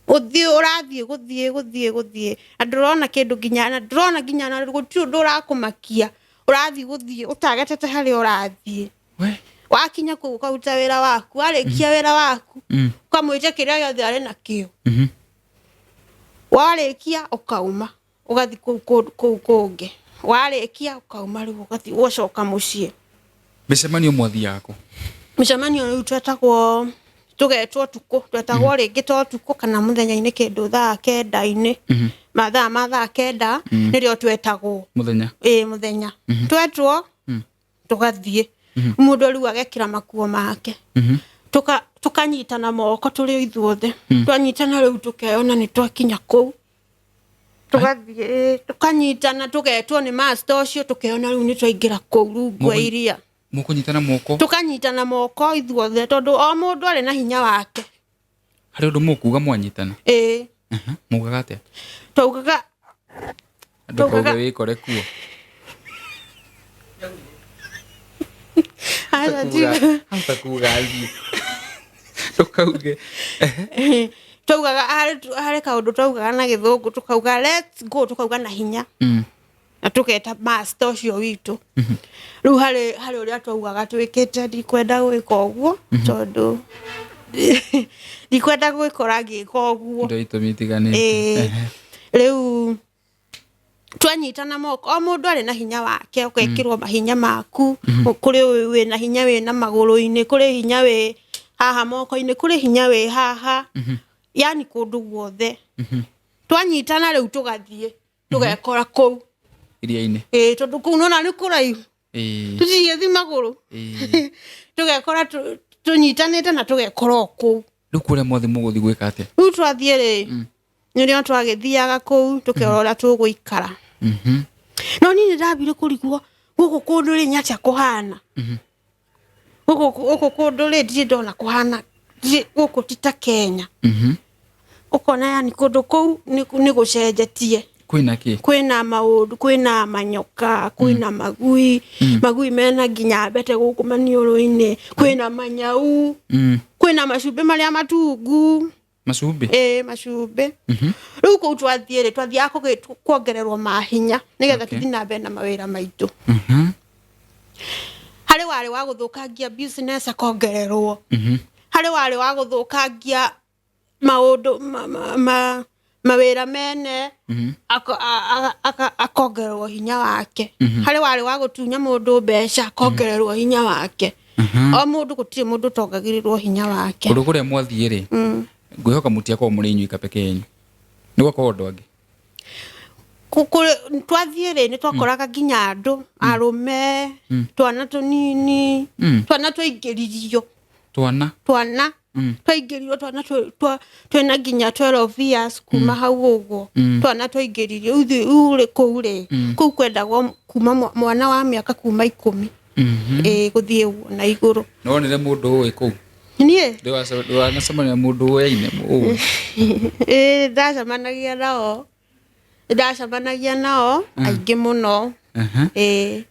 Gũthiĩ ũrathiĩ gũthiĩ gũthiĩ gũthiĩ na ndũrona kĩndũ nginya, na ndũrona nginya, na gũtirĩ ũndũ ũrakũmakia, ũrathiĩ gũthiĩ ũtagetete harĩa ũrathiĩ. We. Wakinya kũu ũkaruta wĩra waku, warĩkia wĩra waku, ũkamwĩtia kĩrĩa gĩothe arĩ nakĩo. Warĩkia ũkauma ũgathiĩ kũu kũngĩ, warĩkia ũkauma rĩu ũgathiĩ ũgacoka mũciĩ. Mĩcemanio mwathiaga kũ? Mũcemanio rĩu twetagwo, tũgetwo ũtukũ, twetagwo rĩngĩ ta ũtukũ kana mũthenya-inĩ kĩndũ thaa kenda-inĩ, mathaa ma thaa 9 nĩrĩo twetagwo. Mũthenya? Ĩĩ, mũthenya. Twetwo tũgathiĩ, mũndũ rĩu agekĩra makuo make, tukanyitana moko tũrĩ o ithuothe. Twanyitana rĩu tũkeyona nĩ twakinya kũu, tũgathiĩ tukanyitana, tũgetwo nĩ master ũcio, tũkeyona rĩu nĩ twaingĩra kũu rungu wa iria. Mũkũnyitana moko? Tukanyitana moko ithuothe, tondũ o mũndũ arĩ na hinya wake. Harĩ ũndũ mũkuga mwanyitana? Ĩĩ. Mugaga atĩa? Twaugaga Andũ kauge wĩkore kuo. Aca, tiga. Hata kuga athiĩ. Ndũkauge. Twaugaga harĩ kaũndũ twaugaga na Gĩthũngũ, tukauga "Let's go", tukauga na hinya na tũgeta master ũcio witũ. Rĩu harĩ ũrĩa twaugaga twĩkĩte, ndikwenda gwĩka ũguo tondũ ndikwenda gwĩkora ngĩka ũguo. Ndo itũmi itiganĩte. Ĩĩ. Rĩu twanyitana moko, o mũndũ arĩ na hinya wake, ũgekĩrwo mahinya maku. Kũrĩ wĩna hinya wĩna magũrũ-inĩ, kũrĩ hinya wĩ haha moko-inĩ, kũrĩ hinya wĩ haha, yani kũndũ guothe. Twanyitana rĩu tũgathiĩ tũgekora kũu iria-inĩ. Ĩĩ, tondũ kũu nona nĩ kũraihu, tũtigĩthi magũrũ. Tũgekora tũnyitanĩte na tũgekora o kũu. Rĩu kũrĩa mothe mũgũthiĩ gwĩka atĩa? Rĩu twathiĩ rĩ, nĩrĩo twagĩthiaga kũu tũkerwo ũrĩa tũgũikara. No niĩ nĩ ndambire kũrigwo, gũkũ kũndũ rĩ, nĩ atĩa kũhana gũkũ kũndũ rĩ, ndirĩ ndona kũhana gũkũ ti ta Kenya. Ũkona yani kũndũ kũu nĩ gũcenjetie. Kwĩna kĩ? Kwĩna maũndũ, kwĩna manyoka, kwĩna magui, magui mena nginya mbete gũkũ maniũrũ-inĩ, kwĩna manyau, kwĩna macumbĩ marĩa matungu. Macumbĩ? Ĩĩ, macumbĩ. Rĩu kũu twathiĩ rĩ, twathiaga kuongererwo mahinya nĩgetha tũthiĩ na mbere na mawĩra maitũ. Harĩ warĩ wa gũthũkangia business akongererwo, harĩ warĩ wa gũthũkangia maũndũ mawĩra mene akongererwo hinya wake, harĩ warĩ wa gũtunya mũndũ mbeca akongererwo hinya wake. O mũndũ, gũtirĩ mũndũ ũtongagĩrĩrwo hinya wake. Kũndũ kũrĩa mwathiĩ rĩ, ngwĩhoka mũtiakorwo mũrĩ inyuika peke yenyu, nĩ gwakorwo andũ angĩ? Twathiĩ rĩ, nĩ twakoraga nginya andũ arũme, twana tũnini, twana twaingĩririo. Twana? Twana twaingĩririo, twana twĩna nginya 12 years kuma hau ũguo, twana twaingĩririo. Rĩu rĩ, kũu rĩ, kũu kwendagwo kuma mwana wa mĩaka kuma 10 ĩĩ gũthiĩ ũguo na igũrũ. Nĩ wonire mũndũ ũĩ kũu? Niĩ? Ndĩwanacemania na mũndũ ũyaine ũĩ? Ĩĩ, ndacemanagia nao, ndacemanagia nao aingĩ mũno. Ĩĩ.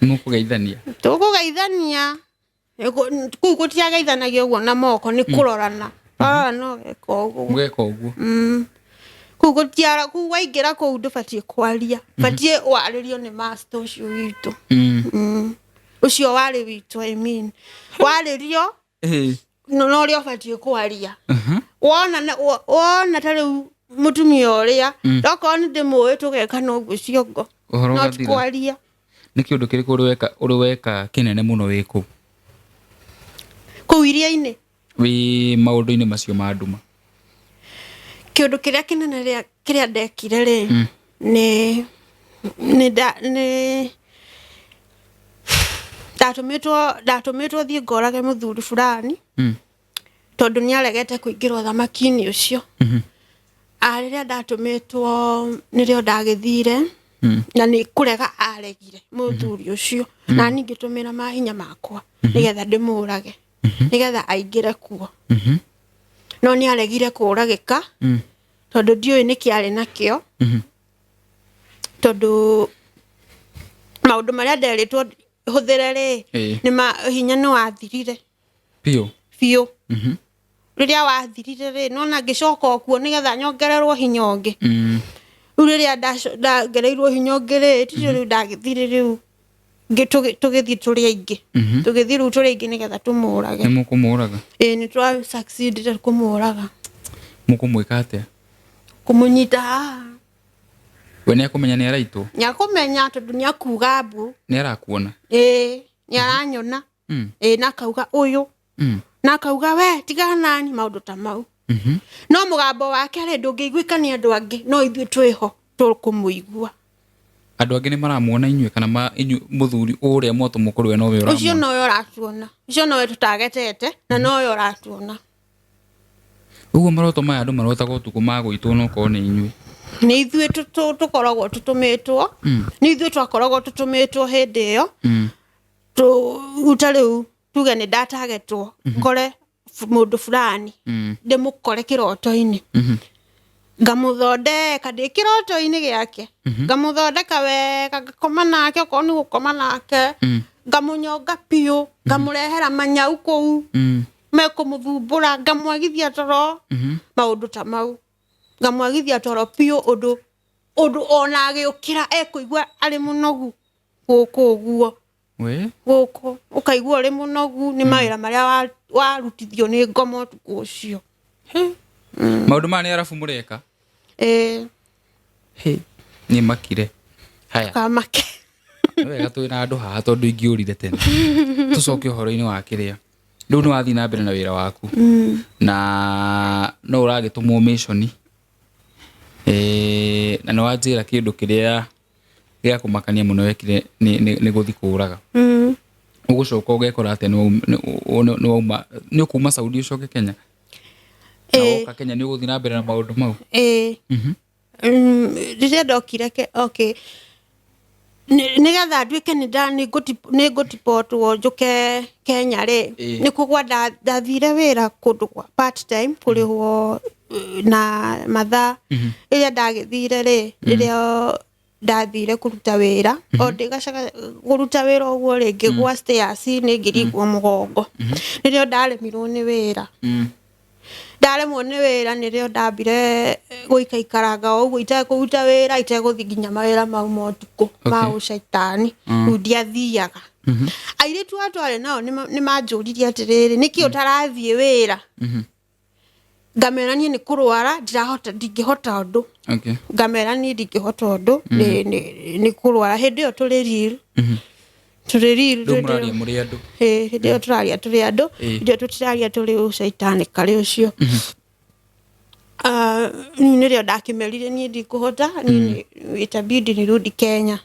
Nĩ mũkũgeithania? Tũkũgeithania. Kũu gũtiageithanagia ũguo na moko, nĩ kũrorana, warorana ũgeka ũguo. Mũgeka ũguo. Kũu gũtiara, kũu waingĩra kũu ndũbatiĩ kwaria, batiĩ warĩrio nĩ master ũcio witũ. Ũcio warĩ witũ, I mean, warĩrio no ũrĩa ũbatiĩ kwaria. Wona wona ta rĩu mũtumia ũrĩa, okorwo nĩ ndĩmũĩ, tũgeka na ũguo ciongo. Ũhoro No ti ũgathira. kwaria. Nĩ kĩũndũ kĩrĩkũ ũrĩ weka kĩnene mũno wĩ kũu? Kũu iria-inĩ? Wĩ maũndũ-inĩ macio ma nduma. Kĩũndũ kĩrĩa kĩnene kĩrĩa ndekire rĩ, nĩ ndatũmĩtwo thiĩ ngorage mũthuri fulani, tondũ nĩ aregete kũingĩra ũthamaki-inĩ ũcio. Rĩrĩa ndatũmĩtwo nĩrĩo ndagĩthire, na nĩ kũrega aregire mũthuri ũcio, na niĩ ngĩtũmĩra mahinya makwa nĩgetha ndĩmũrage, nĩgetha aingĩre kuo, no nĩ aregire kũragĩka, tondũ ndiũĩ nĩkĩ arĩ nakĩo, tondũ maũndũ marĩa nderĩtwo hũthĩre rĩ, nĩ ma hinya nĩ wathirire. Biũ. Biũ. Rĩrĩa wathirire rĩ, nona ngĩcoka o kuo nĩgetha nyongererwo hinya ũngĩ. Rĩu rĩrĩa ndongereirwo hinya ũngĩ rĩ, ticio rĩu ndagĩthire, rĩu tũgĩthiĩ tũrĩ aingĩ, tũgĩthiĩ rĩu tũrĩ aingĩ nĩgetha tũmũrage. Nĩ mũkũmũraga? Ĩĩ, nĩ twa succeeded kũmũraga. Mũkũmwĩka atĩa? Kũmũnyita haha. We nĩ akũmenya nĩ araitwo? Nĩ akũmenya tondũ nĩ akuga mbu. Nĩ arakuona? Ĩĩ, nĩ aranyona. Ĩ, na akauga ũyũ, na akauga we tigana nani, maũndũ ta mau. No mũgambo wake rĩ, ndũngĩiguĩka nĩ andũ angĩ, no ithuĩ twĩho tũkũmũigua. Andũ angĩ nĩ maramuona inyuĩ kana inyuĩ mũthuri ũrĩa mwatũmwo kũrĩ we nowe Ũcio ũramuona? Nowe ũratuona, ũcio nowe tũtagetete na nowe ũratuona. Ũguo maroto maya andũ marotaga ũtukũ magũitwo no korwo nĩ inyuĩ? Nĩ ithuĩ tũkoragwo tũtũmĩtwo, nĩ ithuĩ twakoragwo tũtũmĩtwo hĩndĩ ĩyo. Ta rĩu tuge nĩ ndatagetwo ngore mũndũ fulani, ndĩmũkore kĩroto-inĩ, ngamũthondeka ndĩ kĩroto-inĩ gĩake, ngamũthondeka wega, ngakoma nake, okorwo nĩ gũkoma nake, ngamũnyonga biũ, ngamũrehera manyau kũu mekũmũthumbũra, ngamwagithia toro, maũndũ ta mau, ngamwagithia toro biũ ũndũ ona agĩũkĩra ekũigua arĩ mũnogu gũkũ ũguo. We. Gũkũ ũkaigua ũrĩ mũnogu nĩ mawĩra marĩa warutithio nĩ ngoma ũtukũ ũcio. Maũndũ maya nĩ arabu mũreka? Ĩĩ. Nĩ makire haya. Kamake. Nĩ wega twĩ na andũ haha tondũ ingĩũrire tene. Tũcoke ũhoro-inĩ wa kĩrĩa rĩu nĩ wathiĩ na mbere na wĩra waku na no ũragĩtũmwo mission, na nĩ wanjĩra kĩndũ kĩrĩa gĩa kũmakania mũno wekire nĩ gũthiĩ kũũraga. Ũgũcoka ũgekora atĩa? Nĩ wauma, nĩ ũkuma Saudi ũcoke Kenya na woka Kenya nĩ ũgũthiĩ na mbere na maũndũ mau? Ĩĩ. Rĩrĩa ndokire okay, nĩgetha nduĩke nĩ ngũtipotwo njũke Kenya rĩ, nĩ kũgwa ndathire wĩra kũndũ kwa part time kũrĩhwo na mathaa. Rĩrĩa ndagĩthire rĩ, rĩrĩa ndathire kũruta wĩra, o ndĩgacaga kũruta wĩra ũguo rĩ, ngĩgwa stairs-inĩ, ngĩringwo mũgongo. Nĩrĩo ndaremirwo nĩ wĩra. Ndaremwo nĩ wĩra, nĩrĩo ndambire gũikaikaranga o ũguo itekũruta wĩra, itegũthiĩ nginya mawĩra mau ma ũtukũ ma ũcaitani. Rĩu ndiathiaga. Airĩtu aya twarĩ nao nĩ manjũririe atĩrĩrĩ, nĩkĩ ũtarathiĩ wĩra? Ngamera niĩ nĩ kũrwara, ndirahota, ndingĩhota ũndũ. Ngamera niĩ ndingĩhota ũndũ, nĩ kũrwara. Hĩndĩ ĩyo tũrĩ real, tũrĩ real. Rĩu mũraria mũrĩ andũ? Ĩĩ, hĩndĩ ĩyo tũraria tũrĩ andũ. Hĩndĩ ĩyo tũtiraria tũrĩ ũcaitani karĩ ũcio. Ah, rĩu nĩrĩo ndakĩmerire niĩ ndikũhota, niĩ itabidi nirudi Kenya.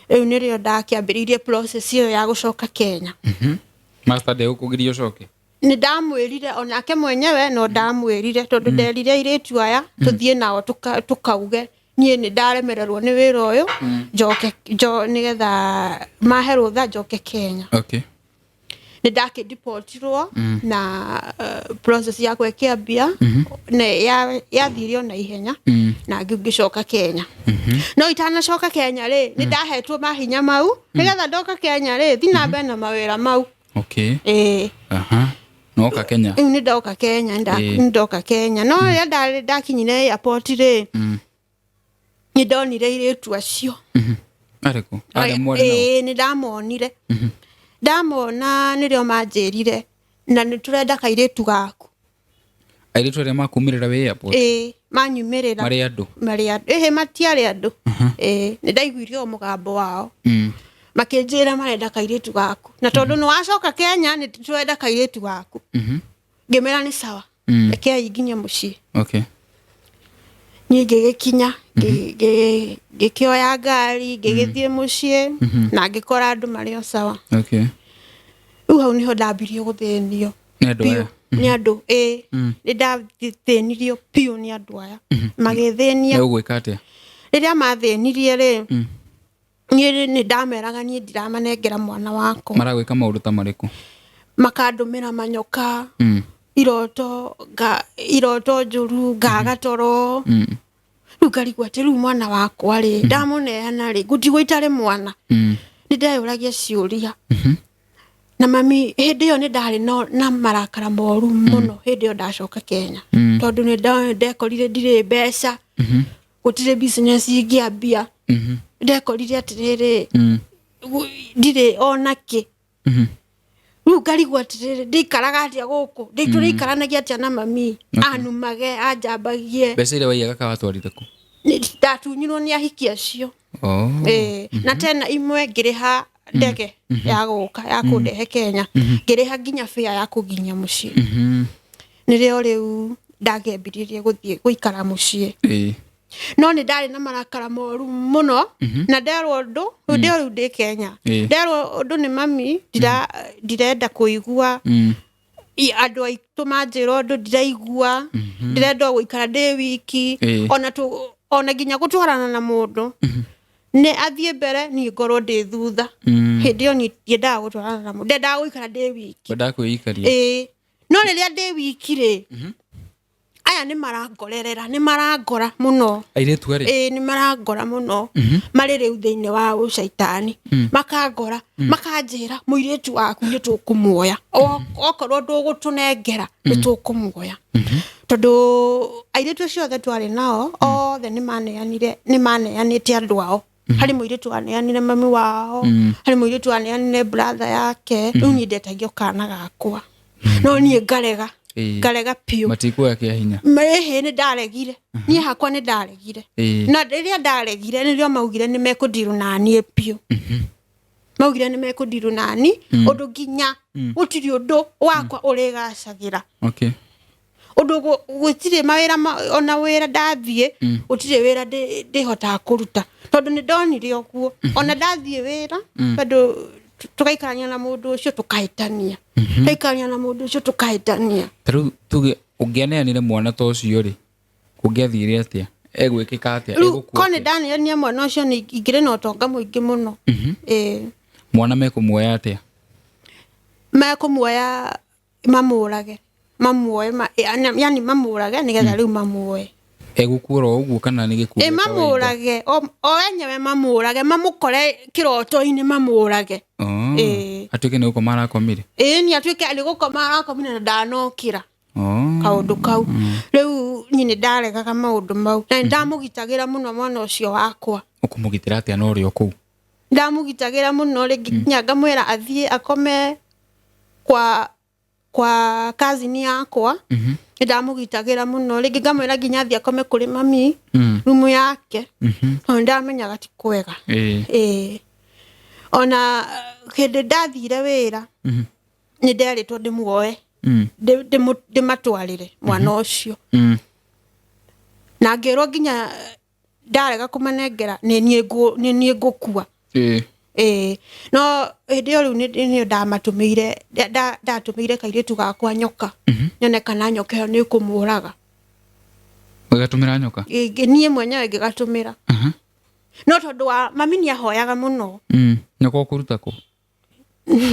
Rĩu nĩrĩo ndakĩambĩrĩirie process ĩyo ya gũcoka Kenya. Master ndegũkũgiria ũcoke? Nĩ ndamwĩrire onake mwenyewe, no ndamwĩrire tondũ nderire airĩtu aya tũthiĩ nao tũkauge niĩ nĩ ndaremererwo nĩ wĩra ũyũ, njoke nĩgetha mahe rũtha njoke Kenya. Nĩ ndakĩdipotirwo na process yakwa ĩkĩambia na yathire o na ihenya na ngĩcoka Kenya. No itanacoka Kenya rĩ, nĩ ndahetwo mahinya mau nĩgetha ndoka Kenya rĩ, thiĩ na mbere na mawĩra mau. Ĩĩ. Aha, noka Kenya. Rĩu nĩ ndoka Kenya, nĩ ndoka Kenya, no rĩrĩa ndarĩ ndakinyire airport rĩ, nĩ ndonire airĩtu acio. Arĩkũ arĩa mwarĩ nao? Ĩĩ, nĩ ndamonire. Ndamona nĩrĩo manjĩrire na nĩ tũrenda kairĩtu gaku. Airĩtu arĩa makumĩrĩra wĩ airport? Ĩĩ, manyumĩrĩra. Marĩ andũ? Marĩ andũ, ĩhĩ, matiarĩ andũ. Ĩĩ, nĩ ndaiguire o mũgambo wao makĩnjĩra marenda kairĩtu gaku, na tondũ nĩ wacoka Kenya, nĩ tũrenda kairĩtu gaku. Ngĩmera nĩ sawa, rekei nginye mũciĩ. Niĩ ngĩgĩkinya, ngĩkĩoya ngari, ngĩgĩthiĩ mũciĩ na ngĩkora andũ marĩ o sawa. Rĩu hau nĩho ndambirie gũthĩnio. Nĩ andũ Biũ. aya? Nĩ andũ, ĩĩ. Nĩ ndathĩnirio biũ nĩ andũ aya magĩthĩnia. Nĩ ũgwĩka atĩa? Rĩrĩa mathĩnirie rĩ, niĩ nĩ ndameraga niĩ ndiramanengera mwana wakwa. Maragwĩka maũndũ ta marĩkũ? Makandũmĩra manyoka, iroto njũru, ngaga toro. Rĩu ngarigwo atĩ rĩu mwana wakwa rĩ, ndamũneana rĩ, ngũtigwo itarĩ mwana. Nĩ ndeyũragia ciũria. Na mami hĩndĩ ĩyo nĩ ndarĩ na marakara moru mũno hĩndĩ ĩyo ndacoka Kenya, tondũ nĩ ndekorire ndirĩ mbeca, gũtirĩ business ingĩambia. Ndekorire atĩrĩrĩ, ndirĩ ona kĩ. Rĩu ngarigwo atĩrĩrĩ, ndĩikaraga atĩa gũkũ, tũrĩikaranagia atĩa na mami anumage anjambagie. Mbeca iria waiyaga ka watwarire kũ? Ndatunyirwo nĩ ahiki acio. Oh. Ĩĩ, na tena imwe ngĩrĩha ndege ya gũka ya kũndehe Kenya, ngĩrĩha nginya fare ya kũnginyia mũciĩ. Nĩrĩo rĩu ndakĩambĩrĩirie gũthiĩ gũikara mũciĩ. No nĩ ndarĩ na marakara moru mũno, na nderwo ũndũ rĩu ndĩ rĩu ndĩ Kenya, nderwo ũndũ nĩ mami, ndirenda kũigua. Andũ aitũ manjĩra ũndũ ndiraigua, ndĩrenda o gũikara ndĩ wiki. Ona nginya gũtwarana na mũndũ, nĩ athiĩ mbere, niĩ ngorwo ndĩ thutha. Hĩndĩ ĩyo niĩ ndiendaga gũtwarana na mũndũ, ndendaga gũikara ndĩ wiki. Wendaga kwĩikaria. Ĩĩ, no rĩrĩa ndĩ wiki rĩ, aya nĩ marangorerera, nĩ marangora mũno. Airĩtu arĩ? Ĩĩ, nĩ marangora mũno, marĩ rĩu thĩinĩ wa ũcaitani, makangora, makanjĩra mũirĩtu waku nĩ tũkũmuoya. Okorwo ndũgũtũnengera, nĩ tũkũmuoya, tondũ airĩtu acio othe twarĩ nao othe nĩ maneanire, nĩ maneanĩte andũ ao. Harĩ mũirĩtu waneanire mami wao, harĩ mũirĩtu waneanire brother yake. Rĩu niĩ ndetagio kana gakwa, no niĩ ngarega. Ngarega biũ. Matikuoya kĩa hinya? Ĩhĩ, nĩ ndaregire, niĩ hakwa nĩ ndaregire. Na rĩrĩa ndaregire, nĩrĩo maugire nĩ mekũndirũ naniĩ biũ. Maugire nĩ mekũndirũ nani ũndũ nginya gũtirĩ ũndũ wakwa ũrĩgacagĩra. Ũndũ gũtirĩ mawĩra ona wĩra ndathiĩ, gũtirĩ wĩra ndĩhotaga kũruta, tondũ nĩ ndonire ũguo ona ndathiĩ wĩra, tondũ tũgaikarania na mũndũ ũcio tũkahĩtania, tũgaikarania na mũndũ ũcio tũkahĩtania. Ta rĩu tuge ũngĩaneanire mwana ta ũcio rĩ, kũngĩathire atĩa? Egwĩkĩka atĩa? Rĩu Egũkua ko nĩ atĩa? ndaneanire mwana ũcio, nĩ ingĩrĩ na ũtonga mũingĩ mũno. Ĩĩ. Mwana mekũmuoya atĩa? Mekũmuoya mamũrage, mamuoe yani mamũrage nĩgetha rĩu mamuoe. Egũkua oro ũguo kana nĩ gĩkuũ Ĩ, gĩa kawaida? mamũrage o enyewe, mamũrage, mamũkore kĩroto-inĩ, mamũrage. Oh, Ĩĩ. atuĩke nĩ gũkoma arakomire. Ĩĩ, nĩ atuĩke nĩ gũkoma arakomire na ndanokĩra. Kaũndũ kau rĩu niĩ nĩ ndaregaga maũndũ mau, na nĩ ndamũgitagĩra mũno mwana ũcio wakwa. Ũkũmũgitĩra atĩa na ũrĩ o kũu? Ndamũgitagĩra mũno, rĩngĩ nginya ngamwĩra athiĩ akome kwa cousin yakwa. Nĩ ndamũgitagĩra mũno, rĩngĩ ngamwĩra nginya athiĩ akome kũrĩ mami, rumu yake, tondũ nĩ ndamenyaga ti kwega. Ĩĩ, ona hĩndĩ ndathire wĩra, nĩ nderĩtwo ndĩmuoe, ndĩmatwarĩre mwana ũcio, na ngĩrwo nginya ndarega kũmanengera nĩ niĩ ngũkua. Ĩĩ, no hĩndĩ ĩyo rĩu nĩ ndamatũmĩire, ndatũmĩire kairĩtu gakwa nyoka, nyone kana nyoka ĩyo nĩ ĩkũmũraga. Ũgatũmĩra nyoka? Niĩ mwenyewe ngĩgatũmĩra, no tondũ wa mami nĩ ahoyaga mũno. Nyoka ũkũruta kũ?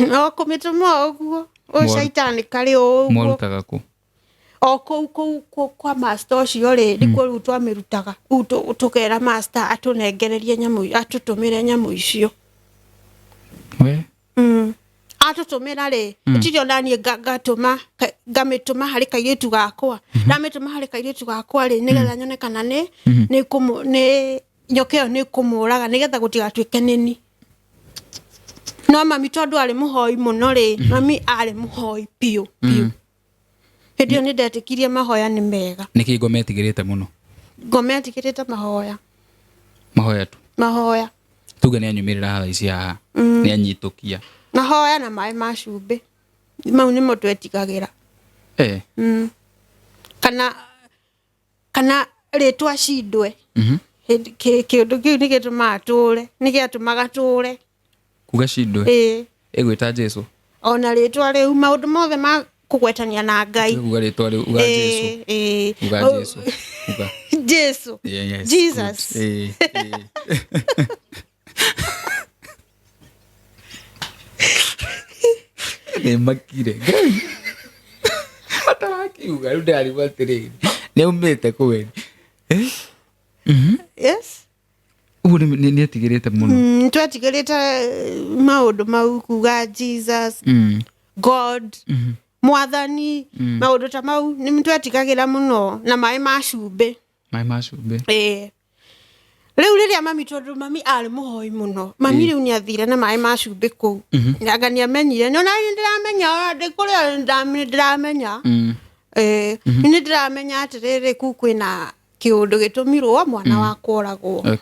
No kũmĩtũma o ũguo ũcaitani karĩ o ũguo. Mwarutaga kũ? O kũu kwa master ũcio rĩ, nĩkuo rĩu twamĩrutaga. Rĩu tũkera master atũnengererie nyamũ, atũtũmĩre nyamũ icio. We. Atũtũmĩra rĩ, tirĩ ona niĩ ngatũma, ngamĩtũma harĩ kairĩtu gakwa. Ndamĩtũma harĩ kairĩtu gakwa rĩ, nĩgetha nyone kana nĩ nyoka ĩyo nĩ kũmũraga, nĩgetha gũtigatuĩke nĩni. No mami tondũ arĩ mũhoi mũno rĩ, mami arĩ mũhoi biũ biũ. Hĩndĩ ĩyo nĩ ndetĩkirie mahoya nĩ mega. Nĩkĩ ngoma etigĩrĩte mũno? Ngoma etigĩrĩte mahoya. Mahoya tu? Mahoya. Tuge nĩ anyumĩrĩra haha ici haha, nĩ anyitũkia. Mahoya na maĩ ma cumbĩ, mau nĩmo twetigagĩra. Kana rĩtwa cindwe. Kĩũndũ kĩu nĩ gĩtũmaga tũre, nĩ gĩatũmaga tũre. Kuga cindwe? Ĩĩ. Ĩgwĩta Jesu? Ona rĩtwa rĩu, maũndũ mothe ma kũgwetania na Ngai. Kuga rĩtwa rĩu, uga Jesu. Ĩĩ. Uga Oh, Jesu. Uga. Jesu. Yeah, yes, Jesus. good. Ĩĩ. Nĩ makire Ngai atarakiuga rĩu ndĩrarigwo atĩrĩrĩ, nĩ aumĩte kũ we? Yes. Ũguo nĩ etigĩrĩte mũno. Twetigĩrĩte maũndũ mau, kuga Jesus, God, mwathani, maũndũ ta mau nĩ twetigagĩra mũno, na maĩ ma cumbĩ. Maĩ ma cumbĩ. Ĩĩ, rĩu rĩrĩa mami, tondũ mami arĩ mũhoi mũno, mami rĩu nĩ athire na maĩ ma cumbĩ kũu, anga nĩ amenyire nĩ ona nĩ ndĩramenya, ona ndĩ kũrĩa nĩ ndĩramenya. Ĩĩ, nĩ ndĩramenya atĩrĩrĩ, kũu kwĩna kĩũndũ gĩtũmirwo mwana wakwa oragwo.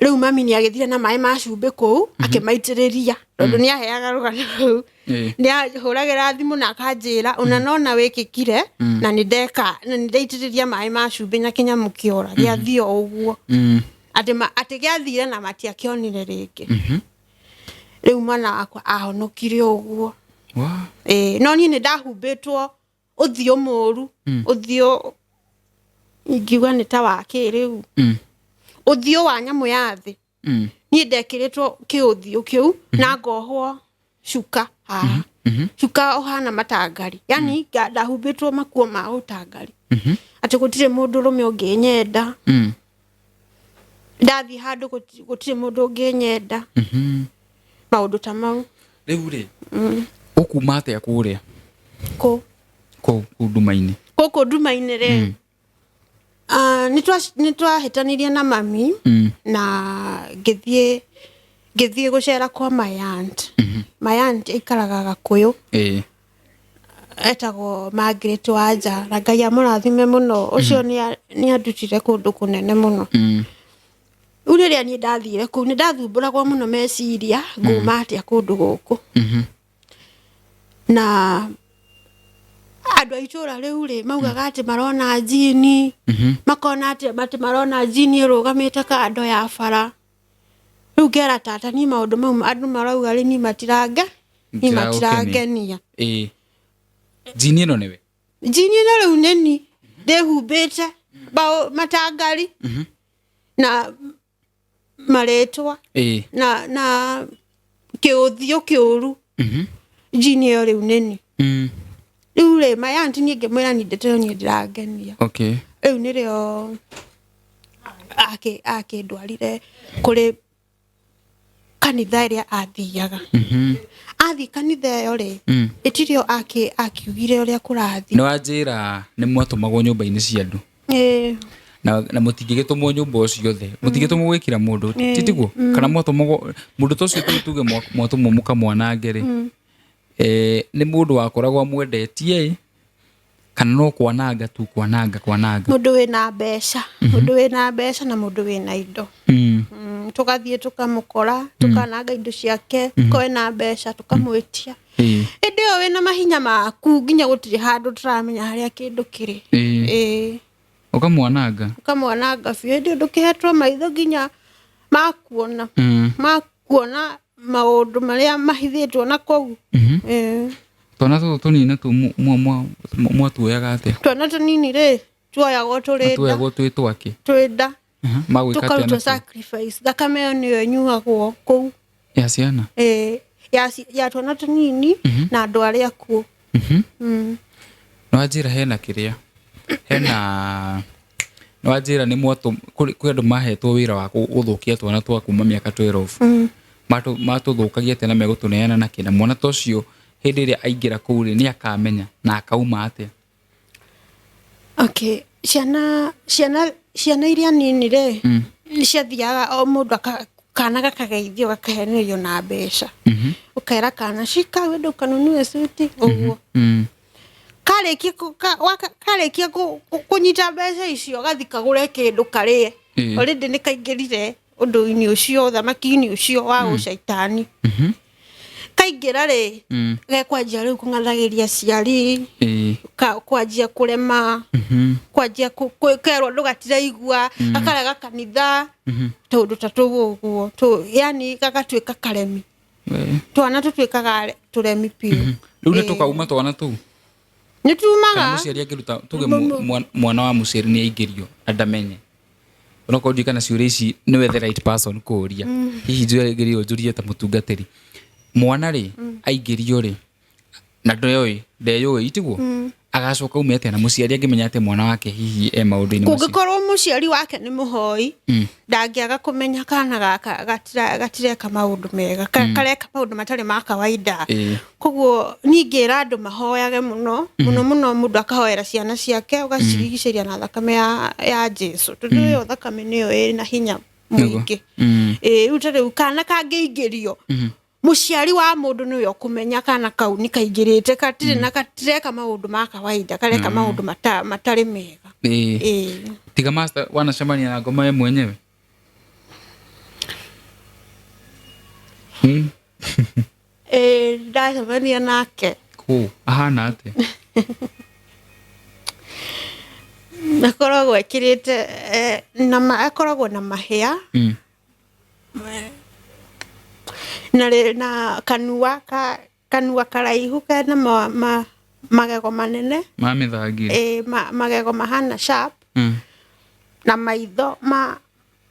Rĩu mami nĩ agĩthire na maĩ ma cumbĩ kũu akĩmaitĩrĩria, tondũ nĩ aheaga rũgano rũu. Nĩ ahũragĩra thimũ na akanjĩra ona nona wĩkĩkire na nĩ ndeka na nĩ ndaitĩrĩria maĩ ma cumbĩ na kĩnyamũ kĩora gĩathiĩ o ũguo. Atĩ atĩ gĩathire na matiakĩonire rĩngĩ. Rĩu mwana wakwa ahonokire ũguo. Ĩĩ, no niĩ nĩ ndahumbĩtwo ũthiũ mũru, ũthiũ ingiuga nĩ ta wa kĩrĩu, ũthiũ wa nyamũ ya thĩ. Niĩ ndekĩrĩtwo kĩũthiũ kĩu na ngohwo cuka haha, cuka ũhana matangari, yani ndahumbĩtwo makuo ma ũtangari, atĩ gũtirĩ mũndũ ũrũme ũngĩnyenda. Ndathiĩ handũ gũtirĩ mũndũ ũngĩnyenda, maũndũ ta mau. Rĩu rĩ, ũkuma atĩa kũrĩa? Kũ? Kũu kũu nduma-inĩ. Gũkũ nduma-inĩ rĩ, nĩ twahĩtanirie na mami na ngĩthiĩ gũcera kwa my aunt. My aunt aikaraga Gakũyũ. Etagwo Margaret Wanja, na Ngai amũrathime mũno, ũcio nĩ andutire kũndũ kũnene mũno. Rĩu rĩrĩa niĩ ndathire kũu, nĩ ndathumbũragwo mũno meciria, nguma atĩa kũndũ gũkũ? Na andũ a itũra rĩu rĩ maugaga atĩ marona njini, makona atĩ marona njini ĩrũgamĩte kando ya bara. Rĩu ngera tata, niĩ maũndũ mau andũ marauga rĩ, niĩ matirange niĩ. Matiragũkenia. Matirangenia. Njini ĩno nĩwe? Njini ĩno rĩu nĩni ndĩhumbĩte mbaũ matangari na marĩtwa na kĩũthiũ kĩũru. Njini ĩyo rĩu nĩni. Rĩu rĩ, my aunt niĩ ngĩmwĩra ni ndeto ĩyo niĩ ndĩrangenia. Rĩu nĩrĩo akĩndwarire kũrĩ kanitha ĩrĩa athiaga. Athiĩ kanitha ĩyo rĩ, ĩtirĩo akiugire ũrĩa kũrathiĩ. Nĩ wanjĩra nĩ mwatũmagwo nyũmba-inĩ cia andũ. Ĩĩ. Na mũtingĩgĩtũmwo nyũmba o ciothe, mũtingĩtũmwo gwĩkĩra mũndũ, titiguo? Kana mwatũmagwo mũndũ ta ũcio, tuge mwatũmwo mũkamwanange rĩ, nĩ mũndũ wakoragwo amwendetie ĩ, kana no kwananga tu, kwananga kwananga? Mũndũ wĩna mbeca, mũndũ wĩna mbeca na mũndũ wĩna indo. Tũgathiĩ tũkamũkora, tũkananga indo ciake, ko ena mbeca tũkamwĩtia. Hĩndĩ ĩyo wĩna mahinya maku nginya gũtirĩ handũ tũramenya harĩa kĩndũ kĩrĩ. Ĩĩ. Ũkamwananga. Ũkamwananga biũ. Hĩndĩ ĩyo ndũkĩhetwo maitho nginya makuona, makuona maũndũ marĩa mahithĩtwo na kũu. Ĩĩ. Twana tũtũ tũnini natuo mwatuoyaga atĩa? Twana tũnini rĩ, tuoyagwo tũrĩ nda. Tuoyagwo twĩ twake? Twĩ nda. Magwĩka atĩa tũkarutwo natuo? Sacrifice, thakame ĩyo nĩyo ĩnyuagwo kũu. Ya ciana? Ĩĩ, ya twana tũnini na andũ arĩa akuũ. Nĩwanjĩra hena kĩrĩa, hena, nĩwanjĩra nĩ mwatũ kwĩ andũ mahetwo wĩra wa gũthũkia twana twa kuma mĩaka 12. Matũthũkagia atĩa na megũtũneana na kĩ? Na mwana ta ũcio hĩndĩ ĩrĩa aingĩra kũu rĩ, nĩ akamenya na akauma atĩa? Okay, ciana iria nini rĩ, nĩ ciathiaga o mũndũ kana gakageithio, gakahenerio na mbeca. Ũkera kana, shika wende ũkanunue suti ũguo. Karĩkia karĩkia kũnyita mbeca icio, gathi kagũre kĩndũ karĩe. Already nĩ kaingĩrire ũndũ-inĩ ũcio, ũthamaki-inĩ ũcio wa ũcaitani. Kaingĩra rĩ, gekwanjia rĩu kũng'athagĩria aciari, kwanjia kũrema, kwanjia kerwo ndũgatiraigua, gakarega kanitha, tũndũ ta tũu ũguo. Yani gagatuĩka karemi. Twana tũtuĩkaga tũremi biũ. Rĩu nĩ tũkauma twana tũu? Nĩ tumaga. Kana mũciari angĩruta, tuge mwana wa mũciari nĩ aingĩrio na ndamenye, onokorwo ndiũĩ kana ciũria ici nĩwe the right person kũũria, hihi njũrĩrio njũrie ta mũtungatĩri, mwana rĩ aingĩrio rĩ na ndoĩ ndeyũĩ, itiguo agacoka ume atĩa? Na mũciari angĩmenya atĩ mwana wake hihi e maũndũ-inĩ macio? Kũngĩkorwo mũciari wake nĩ mũhoi, ndangĩaga kũmenya kana gaka gatireka maũndũ mega, kareka maũndũ matarĩ ma kawaida. Koguo ningĩra andũ mahoyage mũno mũno mũno, mũndũ akahoera ciana ciake, ũgacirigicĩria na thakame ya Jesu, tondũ ĩyo thakame nĩyo ĩna hinya mũingĩ. Ĩĩ, rĩu ta rĩu kana kangĩingĩrio, mũciari wa mũndũ nĩwe ũkũmenya kana kau nĩ kaingĩrĩte, gatirĩ na gatireka maũndũ ma kawaida, kareka maũndũ matarĩ mega. Ĩĩ. Tiga master, wanacemania na ngoma we mwenyewe? Ĩĩ, ndacemania nake. Kũ ahana atĩa? Akoragwo ekĩrĩte na akoragwo na mahĩa na na kanua ka kanua karaihu kena magego manene. Ma mĩthangi. Ĩĩ, magego mahana sharp na maitho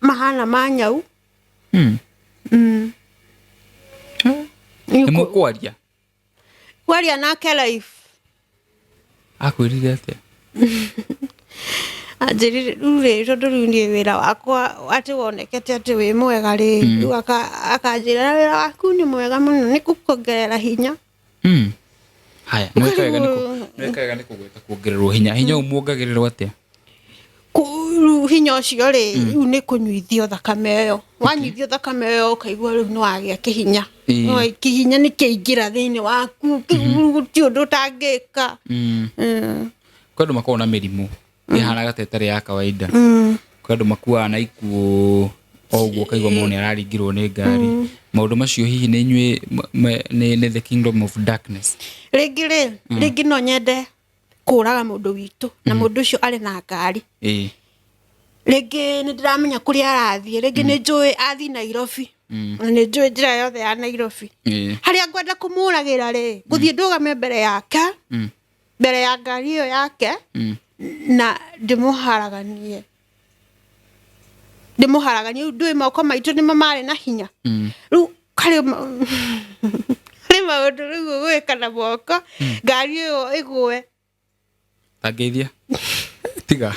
mahana ma nyau. Nĩ mũkwaria? Kwaria nake live. Akwĩrire atĩa? Anjĩrire rĩu rĩ, tondũ rĩu niĩ wĩra wakwa atĩ wonekete atĩ wĩ mwega rĩ, rĩu akanjĩra wĩra waku nĩ mwega mũno, nĩ gũkuongerera hinya. Haya, nĩweka wega nĩweka wega nĩ kũgweta kuongererwo hinya. Hinya ũyũ muongagĩrĩrwo atĩa? Rĩu hinya ũcio rĩ, rĩu nĩ kũnyuithio thakame ĩyo. Wanyuithio thakame ĩyo ũkaigua rĩu nĩ wagĩa kĩhinya. Kĩhinya nĩ kĩaingĩra thĩinĩ waku, rĩu gũtirĩ ũndũ ũtangĩka. Kwĩ andũ makoragwo na mĩrimũ ĩhanaga ta ĩtarĩ ya kawaida. Kwĩ andũ makuaga na ikuũ o ũguo ũkaigua mũndũ nĩ araringirwo nĩ ngari. Maũndũ macio hihi nĩ inyuĩ nĩ the kingdom of darkness? Rĩngĩ rĩ, rĩngĩ no nyende kũraga mũndũ witũ na mũndũ ũcio arĩ na ngari. Rĩngĩ nĩ ndĩramenya kũrĩa arathiĩ, rĩngĩ nĩ njũĩ athiĩ Nairobi. Na nĩ njũĩ njĩra yothe ya Nairobi. Harĩa ngwenda kũmũragĩra rĩ, ngũthiĩ ndũgame mbere yake, mbere ya ngari ĩyo yake, na ndĩmũharaganie. Ndĩmũharaganie, rĩu ndũĩ moko maitũ nĩmo marĩ na hinya. Rĩu harĩ maũndũ rĩu ũgwĩka na moko, ngari ĩyo ĩgũe. Tangeithia. Tiga.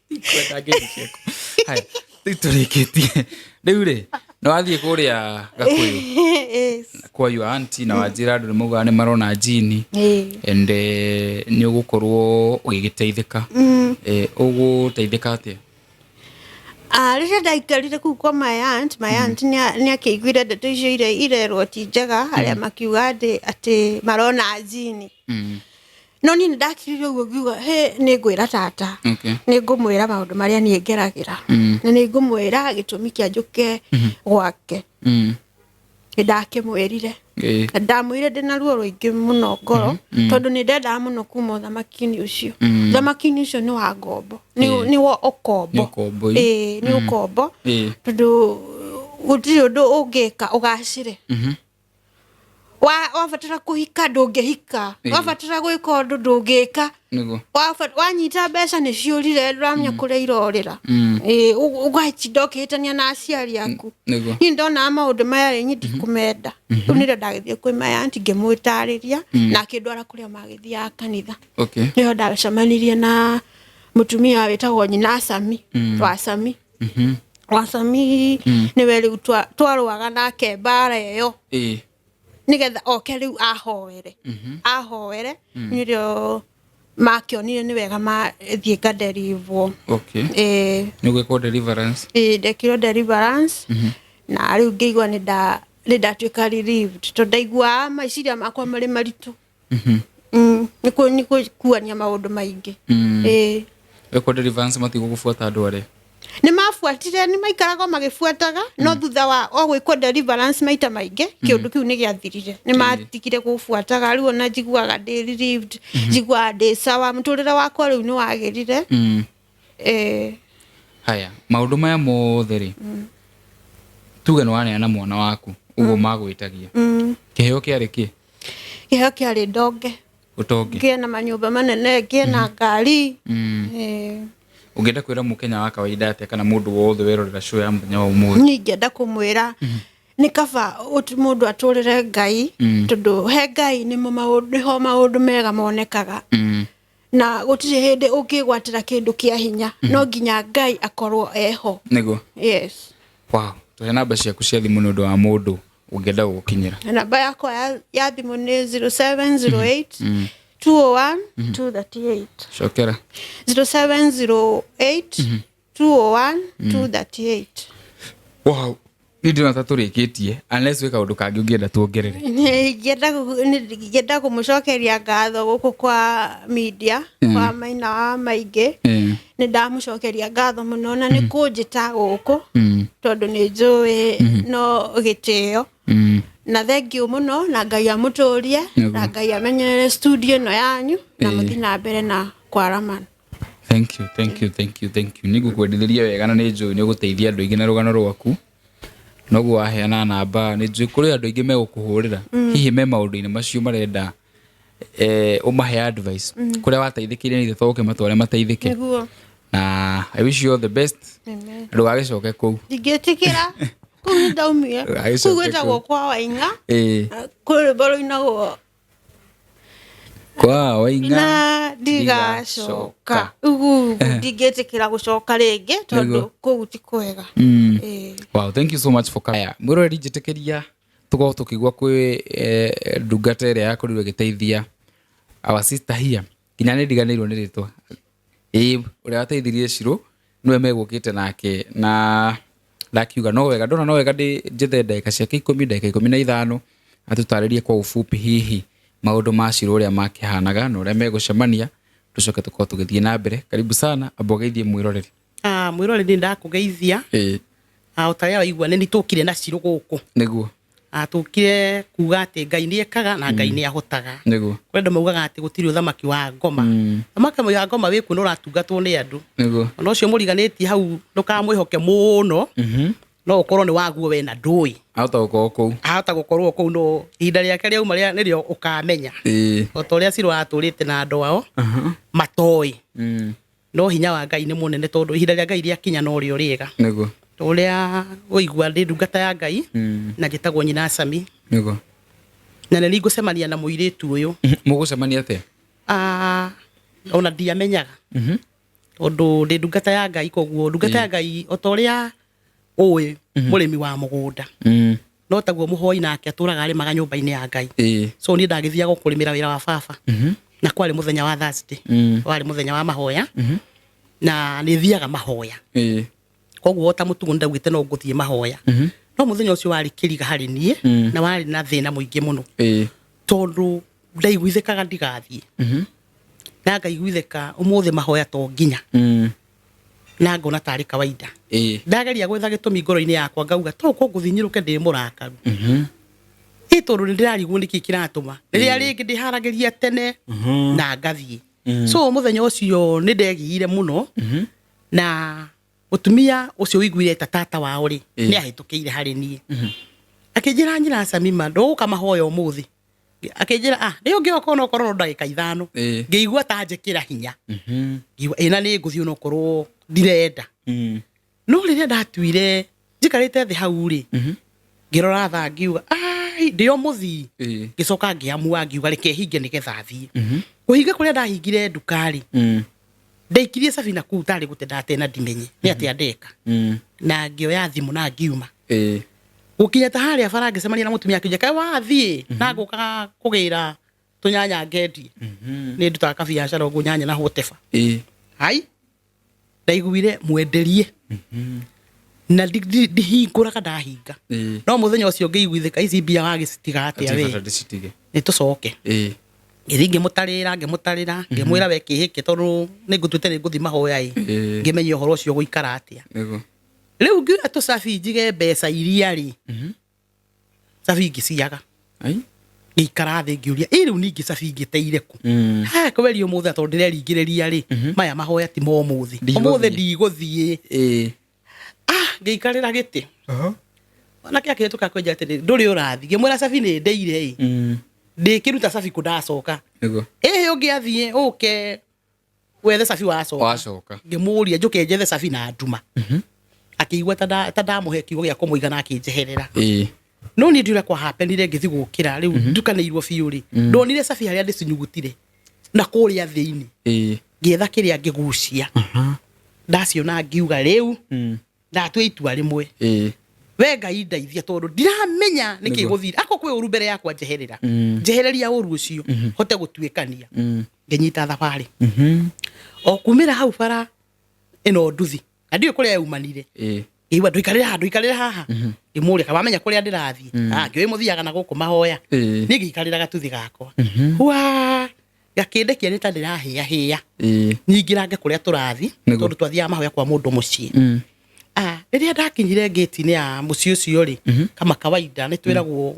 Ndikwenda ngeithi ciaku. Haya, rĩu tũrĩkĩtie. Rĩu rĩ, nĩ wathiĩ kũrĩa Gakũyũ kwa your auntie na wanjĩra andũ nĩ maugaga nĩ marona jini and nĩ ũgũkorwo ũgĩgĩteithĩka. Ũgũteithĩka atĩa? Rĩrĩa ndaikarire kũu kwa my aunt, my aunt nĩ akĩiguire ndeto icio irerwo ti njega, arĩa makiuga atĩ marona jini. No niĩ nĩ ndakirire ũguo ngiuga, he nĩ ngwĩra tata. Nĩ ngũmwĩra maũndũ marĩa niĩ ngeragĩra. Na nĩ ngũmwĩra gĩtũmi kĩa njũke gwake. Nĩ ndakĩmwĩrire. Na ndamwĩrire ndĩna ruo rũingĩ mũno ngoro, tondũ nĩ ndendaga mũno kuma ũthamaki-inĩ ũcio. Ũthamaki-inĩ ũcio nĩ wa ngombo. Nĩ wa ũkombo. Nĩ ũkombo, Ĩĩ, nĩ ũkombo. Tondũ gũtirĩ ũndũ ũngĩka ũgacĩre. Wabatara kũhika ndũngĩhika. Wabatara gwĩka ũndũ ndũngĩka. Wanyita mbeca nĩ ciũrire, ndũramenya kũrĩa irorĩra. Ũgatinda ũkĩhĩtania na aciari aku. Niĩ ndonaga maũndũ maya rĩ, niĩ ndikũmenda. Rĩu nĩrĩo ndagĩthiĩ kwĩ my aunt ngĩmũtarĩria, na akĩndwara kũrĩa magĩthiaga kanitha. Nĩho ndacemanirie na mũtumia wĩtagwo nyina Sami, wa Sami. Wa Sami nĩwe rĩu twarũaga nake mbara ĩyo. Nĩgetha oke rĩu ahoere. Ahoere, nĩrĩo makĩonire nĩ wega mathiĩ ngaderivwo. Nĩ ũgwĩkwo deliverance? Ĩĩ, ndekirwo deliverance. Na rĩu ngĩigua nĩ ndatuĩka relieved, tondũ ndaiguaga meciria makwa marĩ maritũ. Nĩ gũkuania maũndũ maingĩ. Wekwo deliverance matigũgũbuata andũ arĩa? Nĩ mabuatire, nĩ maikaraga magĩbuataga, no thutha wa o gwĩkwo deliverance maita maingĩ, kĩũndũ kĩu nĩ gĩathirire. Nĩ matigire gũbuataga, rĩu ona njiguaga ndĩ relieved, njiguaga ndĩ sawa, mũtũrĩre wakwa rĩu nĩ wagĩrire. Haya, maũndũ maya mothe rĩ, tuge nĩ waneana mwana waku, ũguo magwĩtagia. Kĩheo kĩarĩ kĩ? Kĩheo kĩarĩ ndonge. Ũtonge. Ngĩe na manyũmba manene, ngĩe na ngari. Ũngĩenda kwĩra mũkenya wa kawaida atĩa kana mũndũ wothe werorera show ya mũthenya wa ũmũthĩ? Niĩ ingĩenda kũmwĩra nĩ kaba mũndũ atũrĩre Ngai, tondũ he Ngai nĩho maũndũ mega monekaga. Na gũtirĩ hĩndĩ ũngĩgwatĩra kĩndũ kĩa hinya, no nginya Ngai akorwo eho. Nĩguo. Yes. Wow. Tũhe namba ciaku cia thimũ nĩ ũndũ wa mũndũ ũngĩenda gũgũkinyĩra. Namba yakwa ya thimũ nĩ 0708 201 238. Cokera. 0708 201 238. Wow. Niĩ ndĩrona ta tũrĩkĩtie, unless wĩ kaũndũ kangĩ ũngĩenda tuongerere. Ingĩenda kũmũcokeria ngatho gũkũ kwa media, kwa Maina wa Maingĩ. Nĩ ndamũcokeria ngatho mũno na nĩ kũnjĩta gũkũ, tondũ nĩ njũĩ no gĩtĩo. Na thengiũ mũno, na Ngai amũtũrie, na Ngai amenyerere studio ĩno yanyu, na mũthiĩ na mbere na kwaramana. Thank you, thank you, thank you, thank you. Nĩ ngũkwendithĩria wega na nĩ njũĩ nĩ ũgũteithia andũ aingĩ na rũgano rwaku. Noguo waheana namba, nĩ njũĩ kũrĩ andũ aingĩ megũkũhũrĩra, hihi me maũndũ-inĩ macio marenda ũmahe advice. Kũrĩa wateithĩkĩire nĩ ithe to ũkĩmatware mateithĩke. Nĩguo. Na I wish you all the best. Amen. Ndũgagĩcoke kũu. Ndingĩtĩkĩra kũu nĩ ndaumire. Ndũgagĩcoke Kũu gwĩtagwo kũu. kwa Waing'a. Kwĩ rwĩmbo rũinagwo Kwa Waing'a na ndigacoka. Ugu ndingĩtĩkĩra gũcoka rĩngĩ tondũ kũu ti kwega. Wow, thank you so much for coming. Mwĩroreri, njĩtĩkĩria tũkorwo tũkĩigua kwĩ ndungata ĩrĩa yakorirwo ĩgĩteithia our sister here, nginya nĩ ndiganĩirwo nĩ rĩtwa. Ĩĩ, ũrĩa wateithirie Shiro nĩwe megũkĩte nake, na ndakiuga no wega, ndona no wega ndĩ njethe ndagĩka ciake 10, ndagĩka 15, atũtarĩrie kwa ufupi hihi maũndũ ma Shiro ũrĩa makĩhanaga na ũrĩa megũcemania, tũcoke tũkorwo tũgĩthiĩ na mbere. Karibu sana, amba ũgeithie mwĩroreri. Mwĩroreri, ndakũgeithia. O ta ũrĩa waigua, nĩ tũkire na Shiro gũkũ. Tũkire kuga atĩ Ngai nĩ ekaga na Ngai nĩ ahotaga. Kũrĩ andũ maugaga atĩ gũtirĩ ũthamaki wa ngoma. Ũthamaki wa ngoma wĩkuo na ũratungatwo nĩ andũ. Ona ũcio mũriganĩtie hau ndũkamwĩhoke mũno. No ũkorwo nĩ waguo we na ndũĩ. Ahota gũkorwo kũu. Ahota gũkorwo kũu, no ihinda rĩake rĩauma nĩrĩo ũkamenya. O ta ũrĩa Shiro atũrĩte na andũ ao matoĩ. No hinya wa Ngai nĩ mũnene, tondũ ihinda rĩa Ngai rĩakinya no rĩo rĩega. Ũrĩa ũigua, ndĩ ndungata ya Ngai na njĩtagwo Nyina Sami. Na nĩ ngũcemania na mũirĩtu ũyũ. Mũgũcemania atĩa? Ona ndiamenyaga, tondũ ndĩ ndungata ya Ngai, koguo ndungata ya Ngai, o ta ũrĩa ũĩ mũrĩmi wa mũgũnda, no taguo mũhoi nake atũraga arĩmaga nyũmba-inĩ ya Ngai. So niĩ ndagĩthiaga kũrĩmĩra wĩra wa baba, na kwarĩ mũthenya wa Thursday, warĩ mũthenya wa mahoya, na nĩ thiaga mahoya. Koguo ta mũtugo nĩ ndaugĩte no ngũthiĩ mahoya, no mũthenya ũcio warĩ kĩriga harĩ niĩ, na warĩ na thĩna mũingĩ mũno, tondũ ndaiguithĩkaga ndigathiĩ, na ngaiguithĩka ũmũthĩ mahoya to nginya, na ngona tarĩ kawaida. Ndageria gwetha gĩtũmi ngoro-inĩ yakwa, ngauga to ko ngũthiĩ nyũrũke ndĩ mũrakaru, ĩ tondũ nĩ ndĩrarigwo nĩkĩ kĩratũma rĩrĩa rĩngĩ ndĩharagĩria tene na ngathiĩ. So mũthenya ũcio nĩ ndegiire mũno, na mũtumia ũcio ũiguire ta tata wao rĩ, nĩ ahĩtũkĩire harĩ niĩ, akĩnjĩra, "Nyina Samima, ndũgũka mahoya ũmũthĩ?" Akĩnjĩra, "Ah, nĩ ũngĩoka onokorwo no ndagĩka 5." Ngĩigua ta njĩkĩra hinya, ngiuga ĩ na nĩ ngũthiĩ onokorwo ndirenda. No rĩrĩa ndatuire njikarĩte thĩ hau rĩ, ngĩrora thaa, ngiuga, "Ai, ndĩ o mũthii." Ngĩcoka ngĩamua, ngiuga reke hinge nĩgetha thiĩ. Kũhinga kũrĩa ndahingire nduka rĩ, ndaikirie cabi na kũu tarĩ gũte ndate na ndimenye nĩ atĩa ndeka, na ngĩoya thimũ na ngiuma. Gũkinya ta harĩa bara, ngĩcemania na mũtumia, akĩnjĩra, "Kaĩ wathiĩ?" Na ngũkaga kũgĩra tũnyanya ngendie, nĩ ndutaga kabiacara ũguo, nyanya na whatever. Hai, ndaiguire mwenderie na ndihingũraga ndahinga. No mũthenya ũcio ngĩiguithĩka, ici mbia wagĩcitiga atĩa we? Bata ndĩcitige. Nĩ tũcoke. Ngĩthiĩ ngĩmũtarĩra, ngĩmũtarĩra, ngĩmwĩra we kĩhĩke, tondũ nĩ ngũtuĩte nĩ ngũthiĩ mahoya ĩ, ngĩmenye ũhoro ũcio gũikara atĩa. Rĩu ngiuga tũcabi njige mbeca iria rĩ, cabi ngĩciaga. Ai. Ngĩikara thĩ ngĩũria, ĩ rĩu ningĩ cabi ngĩteire kũ? Ha, kweri ũmũthĩ, tondũ ndĩreringĩrĩria rĩ, maya mahoya ti ma ũmũthĩ. Ndigũthiĩ. Ũmũthĩ ndigũthiĩ. Ah, ngĩikarĩra gĩtĩ, mwanake akĩhĩtũka kwenja atĩrĩ, "Ndũrĩ ũrathiĩ?" Ngĩmwĩra, "Cabi nĩ ndeire ĩ, ndĩkĩruta cabi kũ ndacoka?" Ĩhĩ, ũngĩathiĩ ũke wethe cabi wacoka. Wacoka. Ngĩmũria njũke njethe cabi na nduma. Akĩigua ta ndamũhe kiugo gĩa kũmũigana, akĩnjeherera. No niĩ ndiũrĩa kwa happenire, ngĩthiĩ gũkĩra rĩu ndukanĩirwo biũ rĩ, ndonire cabi harĩa ndĩcinyugutire na kũrĩa thĩinĩ. Ngĩetha kĩrĩa ngĩgucia, ndaciona, ngiuga rĩu ndatua itua rĩmwe. We Ngai ndeithia, tondũ ndiramenya nĩkĩ gũthire ako kwĩ ũru mbere yakwa, njeherera, njehereria ũru ũcio hote gũtuĩkania. Ngĩnyita thabarĩ o kumĩra hau bara ĩno nduthi, na ndiũĩ kũrĩa yaumanire. Ngĩigua ndũikarĩre haha, ndũikarĩre haha. Ngĩmũria kana wamenya kũrĩa ndĩrathiĩ. Ah, ngĩũĩ mũthiaga na gũkũ mahoya. Niĩ ngĩikarĩra gatuthi gakwa. Hua, gakĩndekia nĩ ta ndĩrahĩahĩa. Nyingĩrange kũrĩa tũrathiĩ. Tondũ twathiaga mahoya kwa mũndũ mũciĩ. Ah, rĩrĩa ndakinyire ngĩti-inĩ ya mũciĩ ũcio rĩ, kama kawaida nĩ twĩragwo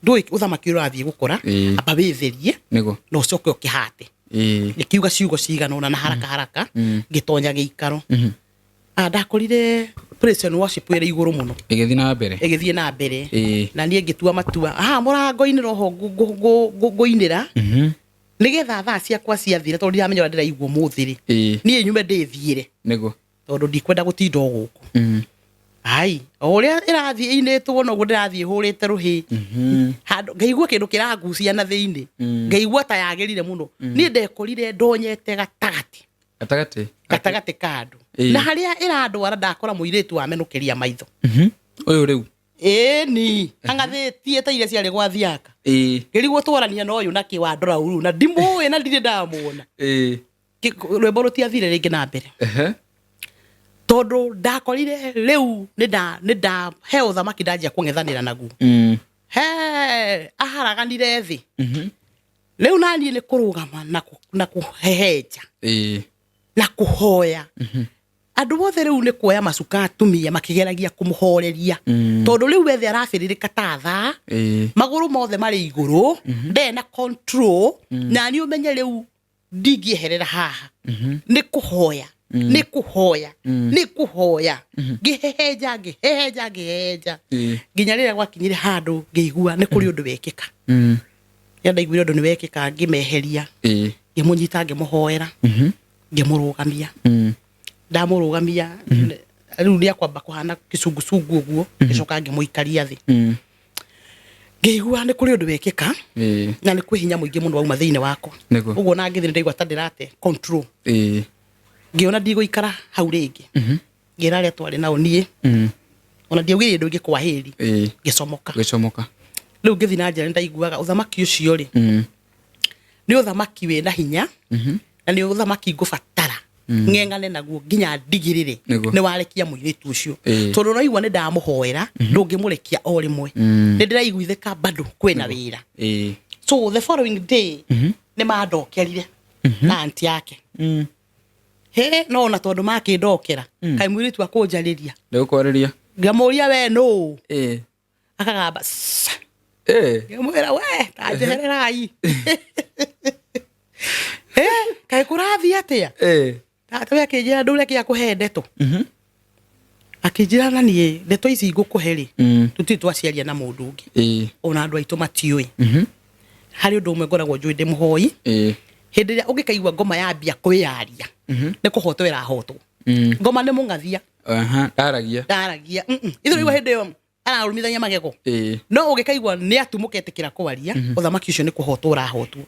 ndũĩ ũthamaki ũrathiĩ gũkora, amba wĩtherie na ũcoke ũkĩhate. Ngĩkiuga ciugo cigana ũna na haraka haraka ngĩtonya gĩikaro. Ah, ndakorire praise and worship ĩrĩ igũrũ mũno. Ĩgĩthiĩ na mbere. Ĩgĩthiĩ na mbere. Na niĩ ngĩtua matua haha mũrango-inĩ roho ngũinĩra nĩgetha thaa ciakwa ciathira, tondũ ndiramenya ũrĩa ndĩraigua ũmũthĩ rĩ, niĩ nyume ndĩthiĩre. Tondũ ndikwenda gũtinda o gũkũ. Ai, o ũrĩa ĩrathiĩ ĩinĩtwo noguo ndĩrathiĩ hũrĩte rũhĩ. Handũ ngaigua kĩndũ kĩrangucia na thĩinĩ. Ngaigua ta yagĩrire mũno. Niĩ ndekorire ndonyete gatagatĩ. Gatagatĩ? Gatagatĩ ka andũ. Na harĩa ĩrandwara ndakora mũirĩtu wamenũkĩria maitho. Ũyũ rĩu? Ĩni, ang'athĩtie ta iria ciarĩ gwa Thiaka. Ngĩrigwo twarania na ũyũ nakĩ wandora ũru na ndimũĩ na ndirĩ ndamuona. Rwĩmbo rũtiathire rĩngĩ na mbere. Tondũ ndakorire rĩu nĩ nda he ũthamaki ndanjia kũng'ethanĩra naguo. He, aharaganire thĩ. Rĩu naniĩ nĩ kũrũgama na kũhehenja. Na kũhoya. Andũ othe rĩu nĩ kuoya macuka atumia makĩgeragia kũmũhoreria. Tondũ rĩu wethe arabĩrĩrĩka ta thaa, magũrũ mothe marĩ igũrũ, ndarĩ na control, na niĩ ũmenye rĩu ndingĩeherera haha. Nĩ kũhoya, nĩ kũhoya, nĩ kũhoya. Ngĩhehenja, ngĩhehenja, ngĩhehenja. Nginya rĩrĩa gwakinyire handũ ngĩigua nĩ kũrĩ ũndũ wekĩka. Rĩrĩa ndaiguire ũndũ nĩ wekĩka, ngĩmeheria. Ngĩmũnyita, ngĩmũhoera. Ngĩmũrũgamia. Ndamũrũgamia, rĩu nĩ akwamba kũhana kĩcungucungu ũguo, ngĩcoka ngĩmũikaria thĩ. Ngĩigua nĩ kũrĩ ũndũ wekĩka, na nĩ kwĩ hinya mũingĩ mũno wauma thĩinĩ wakwa. Ũguo na ngĩthiĩ nĩ ndaigua ta ndĩrate control. Ngĩona ndigũikara hau rĩngĩ. Ngĩra arĩa twarĩ nao niĩ. Ona ndiaugire ũndũ ũngĩ kwa heri. Ngĩcomoka. Ngĩcomoka. Rĩu ngĩthiĩ na njĩra nĩ ndaiguaga ũthamaki ũcio rĩ, nĩ ũthamaki wĩna hinya, na nĩ ũthamaki ngũbatara ng'eng'ane naguo nginya ndigĩrĩre nĩ warekia mũirĩtu ũcio. Tondũ ũraigua nĩ ndamũhoera, ndũngĩmũrekia o rĩmwe. Nĩ ndĩraiguithĩka bado kwĩna wĩra. So the following day nĩ mandokerire na auntie yake. He, no ona tondũ makĩndokera, kaĩ mũirĩtu akũnjarĩria. Ndegũkwarĩria. Ngamũria we nũ? Akagamba, Sss. Ngĩmwĩra we, ta njehererai. Kaĩ kũrathiĩ atĩa? Tata we akĩnjĩra ndũre kĩa kũhe ndeto. Akĩnjĩra na niĩ ndeto ici ngũkũhe rĩ, tũtirĩ twaciaria na mũndũ ũngĩ. Ona andũ aitũ matiũĩ. Harĩ ũndũ ũmwe ngoragwo njũĩ ndĩ mũhoi. Hĩndĩ ĩrĩa ũngĩkaigua ngoma yambia kwĩyaria, nĩ kũhotwo ĩrahotwo. Ngoma nĩ mũng'athia. Ndaragia. Ndaragia. Ithuĩ rĩu hĩndĩ ĩyo ararũmithania magego. No ũngĩkaigua nĩ atumũka etĩkĩra kwaria, ũthamaki ũcio nĩ kũhotwo ũrahotwo.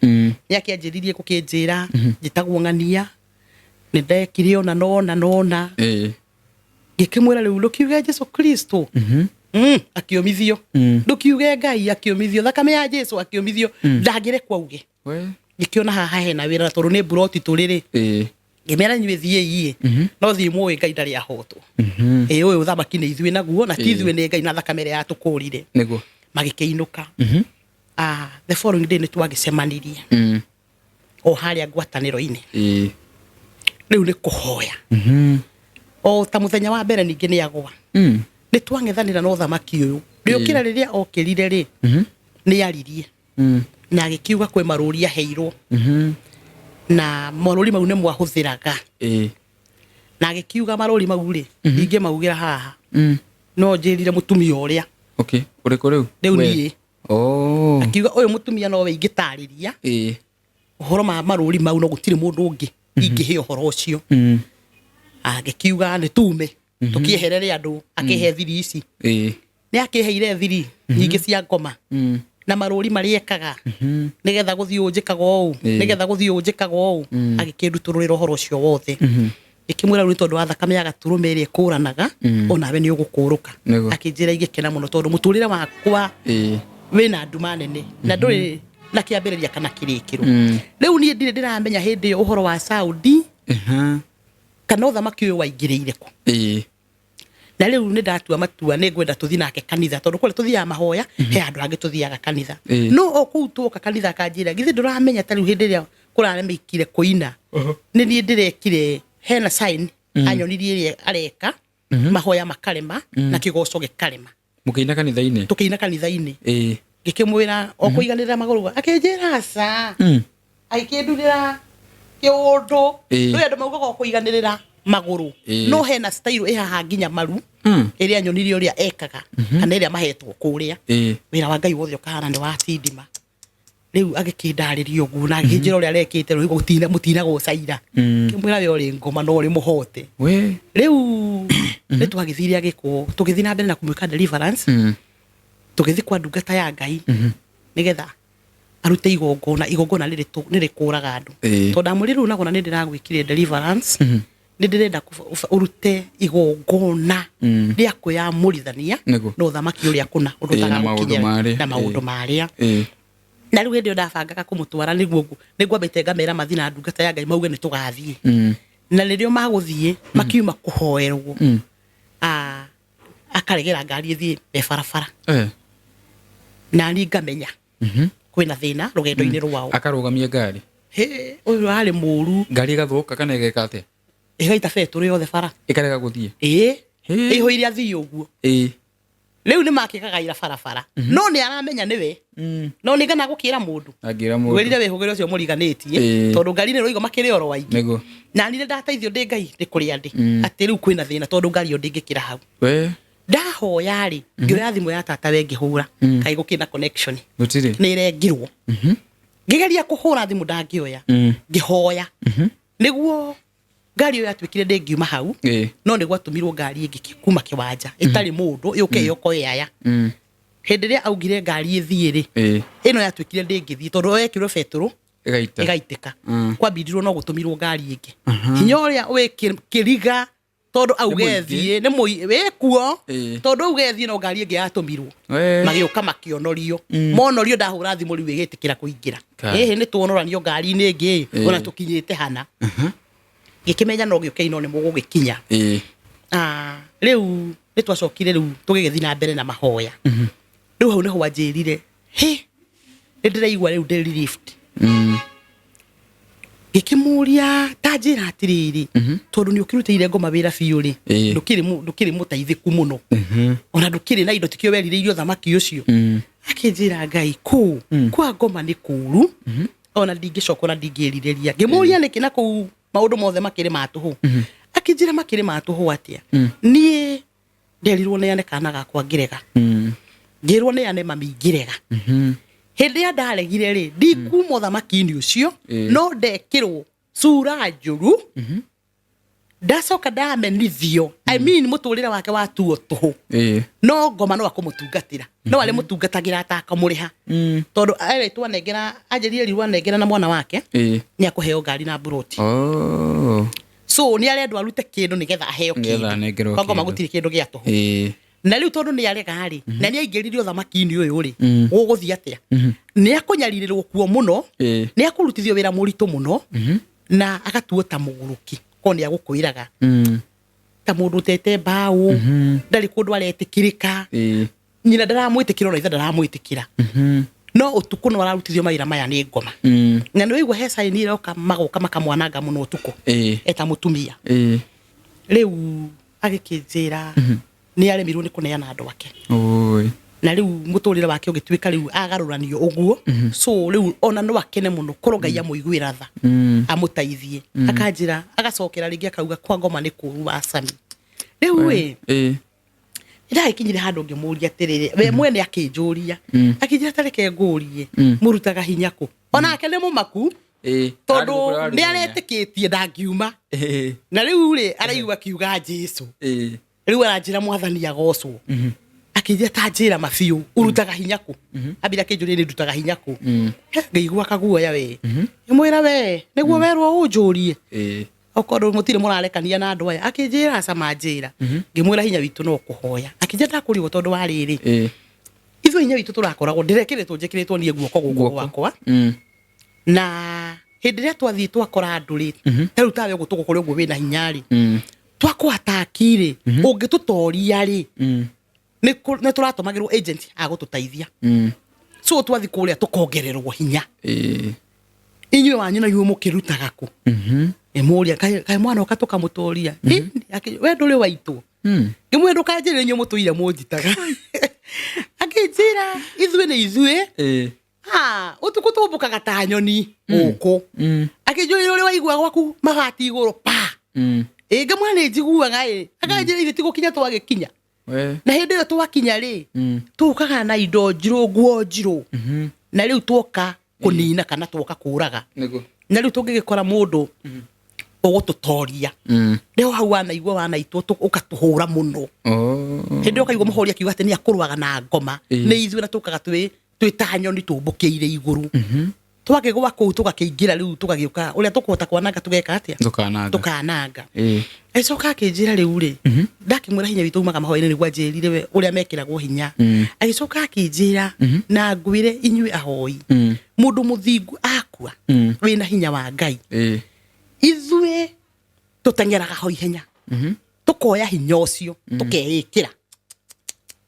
Nĩ akĩanjĩrĩirie gũkĩnjĩra, njĩtagwo ng'ania, nĩ ndekire ona na ona na ona. Ngĩkĩmwĩra rĩu ndũkiuge Jesu Kristo. Akĩũmithio. Ndũkiuge Ngai akĩũmithio, thakame ya Jesu akĩũmithio, ndangĩrekwo auge. Ngĩkĩona haha hena wĩra tondũ nĩ mburoti tũrĩ rĩ. Ngĩmera inyuĩ thiĩi ĩ, no thiĩ mũĩ Ngai ndarĩ ahotwo. Ĩ ũyũ ũthamaki nĩ ithuĩ naguo, na ti ithuĩ nĩ Ngai na thakame ĩrĩa yatũkũrire. Magĩkĩinũka. The following day nĩ twagĩcemanirie. O harĩa ngwatanĩro-inĩ. Rĩu nĩ kũhoya. O ta mũthenya wa mbere ningĩ nĩ agwa. Nĩ twang'ethanĩra na ũthamaki ũyũ. Rĩũkĩra rĩrĩa okĩrire rĩ, nĩ aririe. Na agĩkiuga kwĩ marũri aheirwo. Na marũri mau nĩ mwahũthĩraga. Na agĩkiuga marũri mau rĩ, ingĩmaugĩra haha. No njĩrire mũtumia ũrĩa. Okay, ũrĩkũ rĩu? Rĩu We. niĩ. Akiuga ũyũ mũtumia nowe ingĩtarĩria. Ũhoro ma marũri mau no gũtirĩ mũndũ ũngĩ ingĩhe ũhoro ũcio. Agĩkiuga nĩ tume. Tũkĩeherere andũ, akĩhe thiri ici. Nĩ akĩheire thiri nyingĩ cia ngoma. Na marũri marĩa ekaga. Nĩgetha gũthiĩ ũũ njĩkaga ũũ. Nĩgetha gũthiĩ ũũ njĩkaga ũũ. Agĩkĩndutũrũrĩra ũhoro ũcio wothe. Ngĩkĩmwĩra rĩu nĩ tondũ wa thakame ya gatũrũme ĩrĩa ĩkũranaga, onawe nĩ ũgũkũrũka. Akĩnjĩra ingĩkena mũno tondũ mũtũrĩre wakwa wĩna nduma nene na ndũrĩ na kĩambĩrĩria kana kĩrĩkĩro. Rĩu niĩ ndirĩ ndĩramenya hĩndĩ ĩyo ũhoro wa Saudi kana ũthamaki ũyũ waingĩrĩire kũ. Na rĩu nĩ ndatua matua nĩ ngwenda tũthiĩ nake kanitha, tondũ kũrĩa tũthiaga mahoya he handũ hangĩ tũthiaga kanitha. No o kũu tuoka kanitha akanjĩra, githĩ ndũramenya ta rĩu hĩndĩ ĩrĩa kũraremekire kũina nĩ niĩ ndĩrekire, hena sign anyonirie ĩrĩa areka mahoya makarema na kĩgoco gĩkarema. Mũkĩina kanitha-inĩ? Tũkĩina kanitha-inĩ. Ngĩkĩmwĩra o kũiganĩrĩra magũrũ, akĩnjĩra aca, agĩkĩndurĩra kĩũndũ. Rĩu andũ maugaga o kũiganĩrĩra magũrũ, no hena style ĩhaha nginya maru ĩrĩa nyonirie ũrĩa ekaga kana ĩrĩa mahetwo kũrĩa. Wĩra wa Ngai wothe ũkahana nĩ watindima. Rĩu agĩkĩndarĩria ũguo na agĩkĩnjĩra ũrĩa arekĩte, rĩu gũtina mũtinagũcaira. Ngĩmwĩra we ũrĩ ngoma no ũrĩ mũhote. Rĩu nĩ twagĩthire agĩkwo, tũgĩthiĩ na mbere na kũmwĩka deliverance. Tũgĩthiĩ kwa ndungata ya Ngai nĩgetha arute igongona. Igongona nĩ rĩkũraga andũ. Tondũ ndamwĩrire rĩu nagona nĩ ndĩragwĩkire deliverance, nĩ ndĩrenda ũrute igongona rĩa kwĩyamũrithania na ũthamaki ũrĩa kũna ũndũ Na maũndũ ũtagagũkinyĩra marĩa. Na maũndũ marĩa. Na rĩu hĩndĩ ĩyo ndabangaga kũmũtwara, nĩguo nĩngwambĩte ngamera mathi na ndungata ya Ngai mauge nĩ tũgathiĩ. Na rĩrĩa magũthiĩ makiuma kũhoerwo, akaregera ngari ĩthiĩ e barabara. Na niĩ ngamenya kwĩna thĩna rũgendo-inĩ rwao. Akarũgamia ngari? Hĩ, ũyũ arĩ mũru. Ngari ĩgathũka kana ĩgeka atĩa? Ĩgaita betũrũ yothe bara. Ĩkarega gũthiĩ? Ĩĩ. Ĩihũire athii ũguo. Rĩu nĩ makĩgagaira barabara, no nĩ aramenya nĩwe, no nĩ ngana gũkĩra mũndũ. Angĩra mũndũ. Ngwĩrire wĩhũgĩre ũcio mũriganĩtie. Tondũ ngari nĩ rũigo makĩrĩ oro aingĩ. Na niĩ ndateithio ndĩ Ngai ndĩ kũrĩa ndĩ atĩ rĩu kwĩna thĩna tondũ ngari ĩyo ndĩngĩkĩra hau. Ndahoya rĩ, ngĩoya thimũ ya tata we ngĩhũra, kaĩ gũkĩrĩ na connection? Gũtirĩ. Nĩ ĩrengirwo. Ngĩgeria kũhũra thimũ ndangĩoya. Ngĩhoya nĩguo ngari ĩyo yatuĩkire ndĩngiuma hau. No nĩ gwatũmirwo ngari ĩngĩ kuma kĩwanja ĩtarĩ mũndũ yũke yokoe aya. Hĩndĩ ĩrĩa augire ngari ĩthiĩ rĩ, ĩno yatuĩkire ndĩngĩthiĩ tondũ yekĩrwo betũrũ Ĩgaita. Ĩgaitĩka. Kwambindirwo no gũtũmirwo ngari ĩngĩ hinya ũrĩa wĩ kĩriga tondũ auge Nĩ mũingĩ. thiĩ nĩ wĩkuo. Tondũ auge thiĩ, no ngari ĩngĩ yatũmirwo. Magĩũka makĩonorio, monorio ndahũra thimũ rĩu ĩgĩtĩkĩra kũingĩra. Ĩhĩ, nĩ tuonoranio ngari-inĩ ĩngĩ, ona tũkinyĩte hana. Ngĩkĩmenya no gĩũkei, no nĩ mũgũgĩkinya. Rĩu nĩ twacokire, rĩu tũgĩgĩthiĩ na mbere na mahoya. Rĩu hau nĩho wanjĩrire, hĩ, nĩ ndĩraigua rĩu ndĩ relieved. Ngĩkĩmũria, ta njĩra atĩrĩrĩ, tondũ nĩ ũkĩrutĩire ngoma wĩra biũ rĩ, ndũkĩrĩ mũteithĩku mũno, ona ndũkĩrĩ na indo, tikĩo werirĩirie ũthamaki ũcio? Akĩnjĩra, Ngai kũu kwa ngoma nĩ kũru, ona ndingĩcoka, ona ndingĩrirĩria. Ngĩmũria nĩkĩ na kũu maũndũ mothe makĩrĩ ma tũhũ? Akĩnjĩra makĩrĩ ma tũhũ atĩa? Niĩ nderirwo neane kana gakwa, ngĩrega. Ngĩrwo neane mami, ngĩrega. Hĩndĩ ĩrĩa ndaregire rĩ, ndikuma ũthamaki-inĩ ũcio. No ndekĩrwo cura njũru, ndacoka ndamenithio, I mean, mũtũrĩre wake watuo tũhũ. No ngoma no akũmũtungatĩra, no arĩ mũtungatagĩra atakamũrĩha, tondũ erĩtwo anengera, anjĩrire riu anengera na mwana wake nĩ akũheo ngari na mburoti. So nĩ arendwo arute kĩndũ nĩgetha aheo Nĩgetha kĩndũ. anengerwo Kwa ngoma kĩndũ. gũtirĩ kĩndũ gĩa tũhũ. Na rĩu tondũ nĩ arega rĩ, na nĩ aingĩrire ũthamaki-inĩ ũyũ rĩ, gũgũthiĩ atĩa? Nĩ akũnyarirĩrwo kuo mũno. Nĩ akũrutithio wĩra mũritũ mũno na agatuo ta mũgũrũki, ko nĩ agũkwĩraga ta mũndũ ũtete mbaũ, ndarĩ kũndũ aretĩkĩrĩka. Nyina ndaramwĩtĩkĩra, ona ithe ndaramwĩtĩkĩra, no ũtukũ no ararutithio mawĩra maya nĩ ngoma. Na nĩ waigua he caini iroka, magoka makamwananga mũno ũtukũ eta mũtumia. Rĩu agĩkĩnjĩra nĩ aremirwo nĩ kũneana andũ ake. Oi. Na rĩu mũtũrĩre wake ũgĩtuĩka rĩu agarũranio ũguo. So rĩu ona no akene mũno korwo Ngai amũiguĩra tha, amũteithie. Akanjĩra, agacokera rĩngĩ akauga kwa ngoma nĩ kũru wa cami rĩu ĩ. Ndagĩkinyire handũ ngĩmũria atĩrĩrĩ, we mwene akĩnjũria, akĩnjĩra tareke ngũrie, mũrutaga hinya kũ? Onake nĩ mũmaku tondũ nĩ aretĩkĩtie ndangiuma. Na rĩu rĩ, araigua akiuga Jesu. Rĩu aranjĩra Mwathani agocwo. Akĩnjĩra ta njĩra mabiũ, ũrutaga hinya kũ? Ambire akĩnjũria nĩ ndutaga hinya kũ. He, ngĩigua kaguoya we. Ngĩmwĩra we nĩguo werwo ũnjũrie, okorwo mũtirĩ mũrarekania na andũ aya. Akĩnjĩra aca, manjĩra. Ngĩmwĩra hinya witũ no kũhoya. Akĩnjĩra ndakũrigwo tondũ wa rĩrĩ, ithuĩ hinya witũ tũrakoragwo ndĩrekĩrĩtwo, njĩkĩrĩtwo niĩ guoko gũkũ Guoko. gwakwa. Na hĩndĩ ĩrĩa twathiĩ twakora andũ rĩ, ta rĩu tawe ũguo tũgũkũrĩ ũguo wĩna hinya rĩ. Twakũ-attack rĩ, ũngĩtũtoria rĩ, nĩ tũratũmagĩrwo agent a gũtũteithia. So twathi kũrĩa tũkongererwo hinya. Inyuĩ wanyu na inyuĩ mũkĩrutaga kũ? Ĩmũria kaĩ mwana ũka tũkamũtoria. We ndũrĩ waitũ. Ngĩmwĩra ndũkanjĩre inyuĩ mũtũire mũnjitaga. Akĩnjĩra ithuĩ nĩ ithuĩ. Ah, ũtukũ tũmbũkaga ta nyoni gũkũ. Akĩnjũria ũrĩa waigua gwaku mabati igũrũ pa. Ĩ ngamwĩra nĩ njiguaga ĩ. Akanjĩra ithuĩ ti gũkinya twagĩkinya. Na hĩndĩ ĩyo twakinya rĩ, tũkaga na indo njirũ, nguo njirũ. Na rĩu twoka kũnina kana twoka kũraga. Na rĩu tũngĩgĩkora mũndũ ũgũtũtoria. Rĩo hau wanaigua wanaitwo ũkatũhũra mũno. Hĩndĩ ĩyo ũkaigua mũhũri akiuga atĩ nĩ akũrũaga na ngoma. Nĩ ithuĩ na tũkaga twĩ twĩ ta nyoni tũmbũkĩire igũrũ. Twakĩgwa kũu tũgakĩingĩra rĩu tũgagĩũka ũrĩa tũkũhota kwananga tũgeka atĩa? Ndũkananga. Tũkananga. Agĩcoka akĩnjĩra rĩu rĩ, ndakĩmwĩra hinya witũ umaga mahoya-inĩ nĩguo anjĩrire we ũrĩa mekĩragwo hinya. Agĩcoka akĩnjĩra na ngwĩre inyuĩ ahoi, mũndũ mũthingu akua wĩna hinya wa Ngai, ithuĩ tũteng'eraga ho ihenya, tũkoya hinya ũcio tũkeĩkĩra,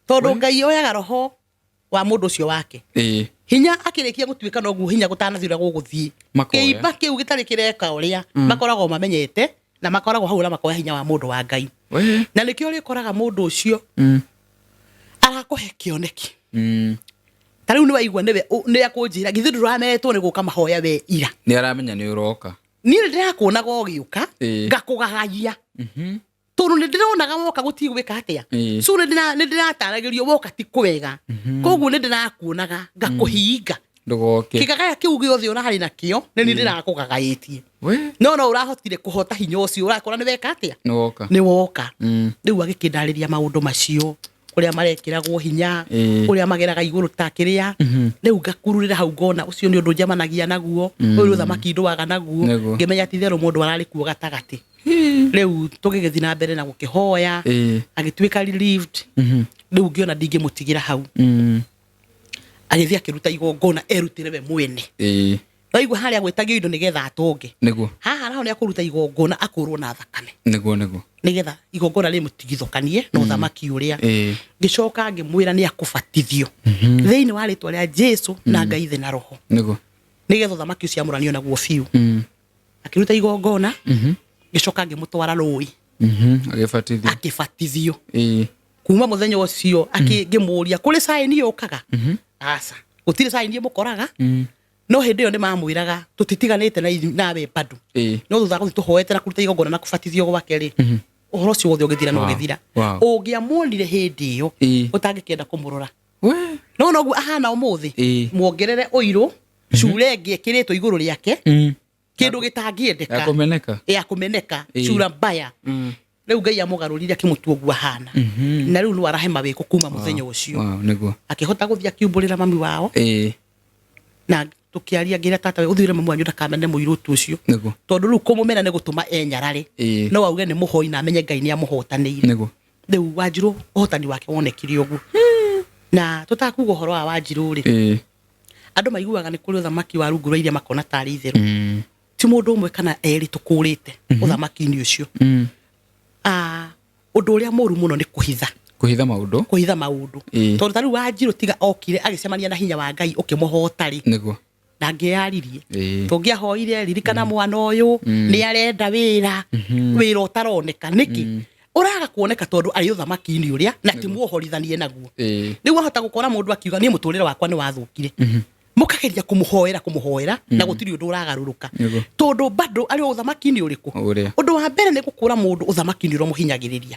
tondũ Ngai oyaga roho wa mũndũ ũcio wake. Hinya akĩrĩkia gũtuĩka noguo hinya gũtanathiĩ ũrĩa gũgũthiĩ. Makoya. Kĩimba kĩu gĩtarĩ kĩreka ũrĩa makoragwo mamenyete na makoragwo hau na makoya hinya wa mũndũ wa Ngai. Na nĩkĩo ũrĩkoraga mũndũ ũcio arakũhe kĩoneki. Ta rĩu nĩwaigua nĩwe nĩ akũnjĩra githĩ ndũrameretwo nĩ gũka mahoya we ira. Nĩ aramenya nĩ ũroka. Niĩ nĩ ndĩrakuonaga ũgĩũka, ngakũgagagia. Tondũ nĩ ndĩronaga woka gũtigwĩka atĩa. So nĩ ndĩrataragĩrio woka ti kwega. Koguo nĩ ndĩrakuonaga ngakũhinga. Ndũgoke. Kĩgagaya kĩu gĩothe ũrarĩ nakĩo nĩ niĩ ndĩrakũgagaĩtie. No no ũrahotire kũhota hinya ũcio, ũrakora nĩ weka atĩa? Nĩ woka. Nĩ woka. Rĩu agĩkĩndarĩria maũndũ macio, ũrĩa marekĩragwo hinya, ũrĩa mageraga igũrũ ta kĩrĩa. Rĩu ngakururĩra hau ngona ũcio nĩ ũndũ njemanagia naguo, ũyũ nĩ ũthamaki ndũaga naguo. Ngĩmenya ti itherũ mũndũ ararĩ kuo gatagatĩ. Rĩu tũgĩgĩthiĩ na mbere na gũkĩhoya, agĩtuĩka relieved. Rĩu ngĩona ndingĩmũtigĩra hau. Agĩthiĩ akĩruta igongona erutĩre we mwene. Waigua harĩa gwĩtagio indo nĩgetha atonge. Haha naho nĩ akũruta igongona akũrwo na thakame. Nĩguo nĩguo. Nĩgetha igongona rĩmũtigithũkanie na ũthamaki ũrĩa. Ngĩcoka ngĩmwĩra nĩ akũbatithio thĩinĩ wa rĩtwa rĩa Jesu na Ngai Ithe na Roho. Nĩgetha ũthamaki ũcio amũranio naguo biũ. Akĩruta igongona, ngĩcoka ngĩmũtwara rũĩ. Agĩbatithio. Akĩbatithio. Kuma mũthenya ũcio ngĩmũria kũrĩ sign yũkaga? Aca, gũtirĩ sign ĩmũkoraga. No hĩndĩ ĩyo nĩ mamwĩraga tũtitiganĩte na nawe bado. No thutha wa gũthiĩ tũhoete na kũruta igongona na kũbatithio gwake rĩ, ũhoro ũcio wothe ũgĩthira na ũgĩthira. Ũngĩamuonire hĩndĩ ĩyo, ũtangĩkĩenda kũmũrora. No noguo ahana ũmũthĩ, muongerere ũirũ, cura ĩngĩ ĩkĩrĩtwo igũrũ rĩake, kĩndũ gĩtangĩendeka. Ya kũmeneka. Ya kũmeneka, cura mbaya. Rĩu Ngai amũgarũrire akĩmũtua ũguo ahana. Na rĩu no arahe mawĩko kuma mũthenya ũcio. Nĩguo. Akĩhota gũthiĩ akiumbũrĩra mami wao. Na tũkĩaria ngĩra tata we ũthiĩre mami wanyu ndakamene mũirũtu ũcio. Tondũ rĩu kũmũmena nĩ gũtũma enyarare. No auge nĩ mũhoi na amenye Ngai nĩ amũhotanĩire. Rĩu Wanjirũ ũhotani wake wonekire ũguo. Na tũtakuga ũhoro wa Wanjirũ rĩ, andũ maiguaga nĩ kũrĩ ũthamaki wa rungu rwa iria makona tarĩ itherũ. Ti mũndũ ũmwe kana erĩ tũkũrĩte ũthamaki-inĩ ũcio. Ũndũ ũrĩa mũru mũno nĩ kũhitha. Kũhitha maũndũ. Kũhitha maũndũ. Tondũ ta rĩu Wanjirũ tiga okire agĩcemania na hinya wa Ngai ũkĩmũhota rĩ. Ndangĩyaririe. Tũngĩahoire ririkana mwana ũyũ nĩ arenda wĩra, wĩra ũtaroneka. Nĩkĩ? Ũraga kuoneka tondũ arĩ ũthamaki-inĩ ũrĩa na ti muohorithanie naguo. Rĩu wahota gũkora mũndũ akiuga niĩ mũtũrĩre wakwa nĩ wathũkire. Mũkageria kũmũhoera kũmũhoera na gũtirĩ ũndũ ũragarũrũka. Tondũ bado arĩ o ũthamaki-inĩ ũrĩkũ? Ũndũ wa mbere nĩ gũkũra mũndũ ũthamaki-inĩ ũrĩa ũmũhinyagĩrĩria.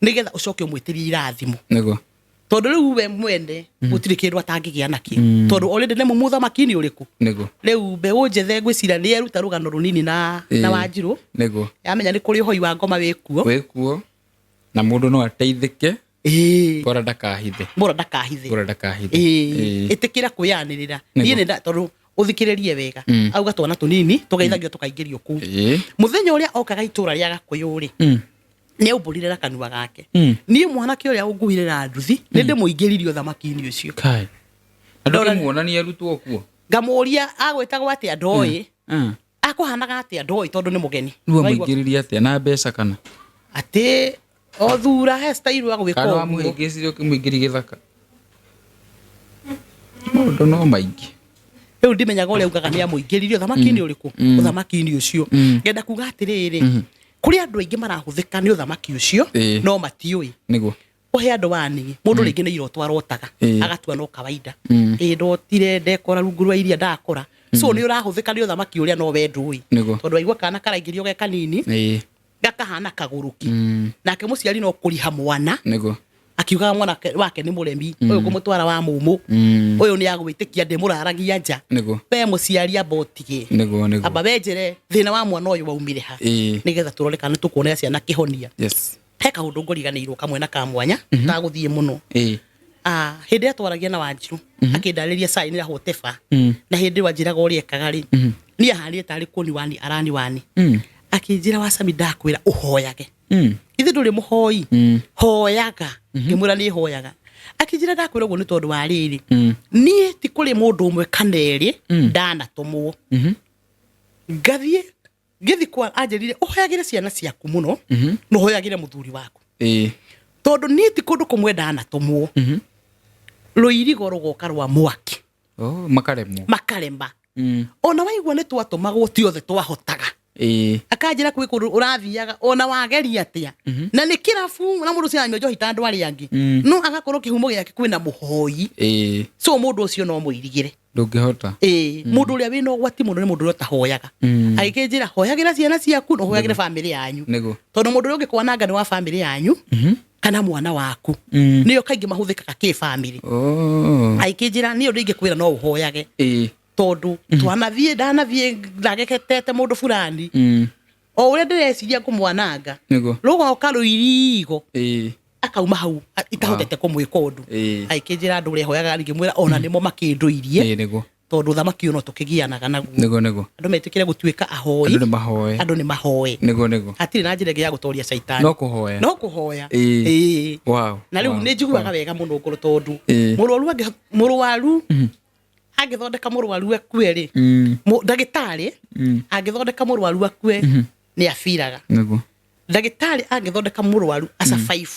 Nĩgetha ũcoke ũmwĩtĩrie irathimo. Tondũ rĩu we mwene gũtirĩ kĩndũ atangĩgĩa nakĩo. Tondũ already nĩ mũthamaki-inĩ ũrĩkũ? Rĩu mbeũ njĩthĩ ngwĩciria nĩ eruta rũgano rũnini na Wanjirũ. Yamenya nĩ kũrĩ ũhoi wa ngoma wĩkuo. Wĩkuo. Na mũndũ no ateithĩke. Bora ndakahithe. Bora ndakahithe. Bora ndakahithe. Ĩtĩkĩra kwĩyanĩrĩra. Niĩ nĩ nda, tondũ ũthikĩrĩrie wega. Auga twana tũnini tũgeithagio tũkaingĩrio kũu. Mũthenya ũrĩa okaga itũra rĩa Gakũyũ rĩ, nĩ aumbũrire na kanua gake. Niĩ mwanake ũrĩa ũnguire na nduthi, nĩ ndĩmũingĩririe ũthamaki-inĩ ũcio. Kai. Na ndũkĩmuonania arutwo kuo? Ngamũria agwĩtagwo atĩa ndoĩ. Akũhanaga atĩa ndoĩ tondũ nĩ mũgeni. Rĩu amũingĩririe atĩa na mbeca kana? Atä o thura he style wa gwä Kana ka. Wamũhĩngĩcire ũkĩmũingĩria gĩthaka, maũndũ no maingĩ. Rä u ndimenyaga å rä a augaga nä amå ingä ririe å thamaki-inä å rä kå å thamaki-inä å cio. Ngenda kuga atä rä rä kå rä andå aingä marahå thä ka nä å thamaki å cio, no matiå. Nĩguo. Ũhe andũ wani mũndũ rĩngĩ nĩ iroto arotaga, agatua no kawaida. Ĩ ndotire ndekora rungu rwa iria ndakora, so nĩ ũrahũthĩka nĩ ũthamaki ũrĩa no we ndũĩ. Tondũ waigua kana karaingĩrio ge kanini, gakahana kagũrũki, nake mũciari no kũriha mwana, akiugaga mwana wake nĩ mũremi ũyũ, kũmũtwara wa mũmũ ũyũ nĩ agwĩtĩkia ndĩmũraragia nja. We mũciari amba ũtige. Nĩguo nĩguo. Amba wenjere thĩna wa mwana ũyũ waumire ha, nĩgetha tũrore kana nĩ tũkuonera ciana kĩhonia. He kaũndũ ngũriganĩirwo kamwe na ka mwanya tagũthiĩ mũno. Ah, hĩndĩ ĩrĩa twaragia na Wanjirũ akĩndarĩria sign ya whatever, na hĩndĩ ĩyo anjĩraga ũrĩa ekaga rĩ, niĩ ahanire tarĩ kũni wani arani wani. Akĩnjĩra, "Wacami, ndakwĩra ũhoyage. Ithe ndũrĩ mũhoi? Hoyaga." Ngĩmwĩra nĩ hoyaga. Akĩnjĩra, "Ndakwĩra ũguo nĩ tondũ wa rĩrĩ, niĩ ti kũrĩ mũndũ ũmwe kana erĩ ndanatũmwo ngathiĩ ngĩthi kwa anjĩrire ũhoyagĩre ciana ciaku mũno na ũhoyagĩre mũthuri waku, tondũ niĩ ti kũndũ kũmwe ndanatũmwo rũirigo rũgoka rwa mwaki." Oh, makaremwo. Makarema. Ona waigua nĩ twatũmagwo, ti othe twahotaga. Akanjĩra kwĩ kũndũ ũrathiaga ona wageria atĩa na nĩ kĩrabu na mũndũ ũcio aranyua njohi ta andũ arĩa angĩ, no agakorwo kĩhumo gĩake kwĩna mũhoi. So mũndũ ũcio no mũirigĩre. Ndũngĩhota. Ĩĩ, mũndũ ũrĩa wĩna ũgwati mũno nĩ mũndũ ũrĩa ũtahoyaga. Agĩkĩnjĩra, hoyagĩra ciana ciaku na ũhoyagĩre bamĩrĩ yanyu, tondũ mũndũ ũrĩa ũngĩkwananga nĩ wa bamĩrĩ yanyu kana mwana waku. Nĩo kaingĩ mahũthĩkaga kĩ bamĩrĩ. Oh. Agĩkĩnjĩra niĩ ũndũ ingĩkwĩra no ũhoyage, tondũ twanathiĩ ndanathiĩ ndageketete mũndũ fulani, o ũrĩa ndĩreciria ngũmwananga, rũgoka rũirigo, akauma hau itahotete kũmwĩka ũndũ. Agĩkĩnjĩra andũ ũrĩa hoyaga, ngĩmwĩra ona nĩmo makĩndũirie, tondũ thamaki ũyũ no tũkĩgianaga naguo. Nĩguo nĩguo. Andũ metĩkĩre gũtuĩka ahoi. Andũ nĩ mahoe. Andũ nĩ mahoe. Nĩguo nĩguo. Hatirĩ na njĩra ĩngĩ ya gũtoria caitani. No kũhoya. No kũhoya. Ĩĩ. Na rĩu nĩ njiguaga wega mũno ngoro tondũ mũrwaru angĩthondeka mũrwaru akue rĩ, ndagĩtarĩ angĩthondeka mũrwaru akue nĩ abiraga. Ndagĩtarĩ angĩthondeka mũrwaru asurvive,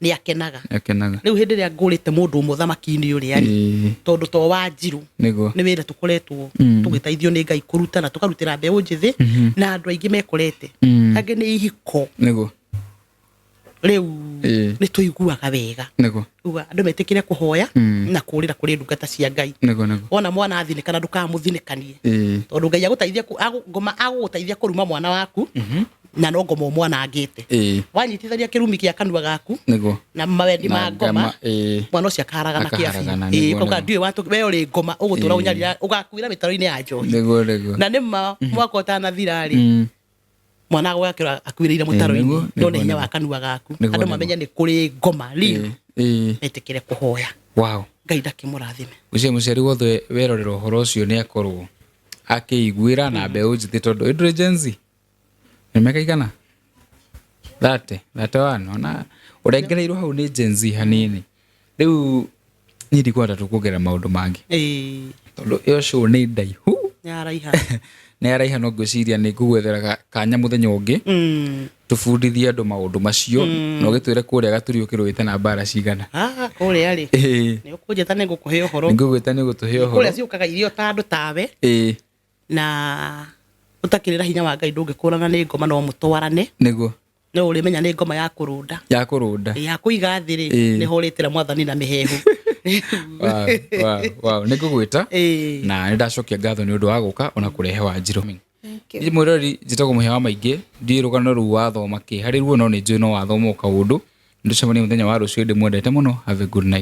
nĩ akenaga. Akenaga. Rĩu hĩndĩ ĩrĩa ngũrĩte mũndũ ũmwe thamaki-inĩ ũrĩa rĩ, tondũ to Wanjirũ, nĩ wĩra tũkoretwo tũgĩteithio nĩ Ngai kũruta na tũkarutĩra mbeũ njĩthĩ, na andũ aingĩ mekorete, angĩ nĩ ihiko. Rĩu nĩ tũiguaga wega. Uga andũ metĩkĩre kũhoya na kũrĩra kũrĩ ndungata cia Ngai. Nĩguo nĩguo. Wona mwana athinĩkana, ndũkamũthinĩkanie, tondũ Ngai agũteithia ngoma agũgũteithia kũruma mwana waku, na no ngoma ũmwanangĩte. Wanyitithania kĩrumi kĩa kanua gaku na mawendi ma Na ngoma, ngama, mwana ũcio akaharagana kĩa Akaharagana, biũ. Nĩguo, Kauga nĩguo. ndiũĩ we ũrĩ ngoma ũgũtũra ũnyarira ũgakuĩra mĩtaro-inĩ ya njohi. Nĩguo nĩguo. Na nĩ ma mwaka ũtanathira rĩ, mwana agwakĩra akuĩrĩire mũtaro-inĩ, no nĩ hinya wa kanua gaku. Andũ mamenye nĩ kũrĩ ngoma real, metĩkĩre kũhoya. Ngai ndakĩmũrathime. Ũcio mũciari wothe werorera ũhoro ũcio nĩ akorwo akĩiguĩra na mbeũ njĩthĩ, tondũ ĩndũrĩ Gen Z nĩ mĩaka igana 30, 31, ona ũrengereirwo hau nĩ Gen Z hanini. Rĩu niĩ ndikwenda tũkuongerera maũndũ mangĩ, tondũ ĩyo show nĩ ndaihu. Nĩ araiha. Nĩ araiha, no ngwĩciria nĩ ngũgwethera kanya mũthenya ũngĩ tũbundithie andũ maũndũ macio, na ũgĩtwĩre kũrĩa gaturi ũkĩrũĩte na mbara cigana. Ah, kũrĩa rĩ, nĩ ũkũnjĩta nĩ ngũkũhe ũhoro. Nĩ ngũgwĩta nĩ gũtũhe ũhoro. Kũrĩa ciũkaga irio ta andũ tawe, na ũtakĩrĩ na hinya wa Ngai ndũngĩkũrana nĩ ngoma, no mũtwarane. No ũrĩmenya nĩ ngoma ya kũrũnda. Ya kũrũnda. Ya kũiga thĩ rĩ, nĩ hũrĩtĩra mwathani na mĩhehu. Wow. Nĩ ngũgwĩta na nĩ ndacokia ngatho nĩ ũndũ wa gũka ona kũrehe Wanjirũ. Thank you. Niĩ mwĩroreri njĩtagwo Mũhĩa wa Maingĩ, ndiũĩ rũgano rũu wathoma kĩ harĩ ruo, no nĩ njũĩ no wathoma o kaũndũ. Nĩtũcemanie mũthenya wa rũciũ, ndĩmwendete mũno. Have a good night.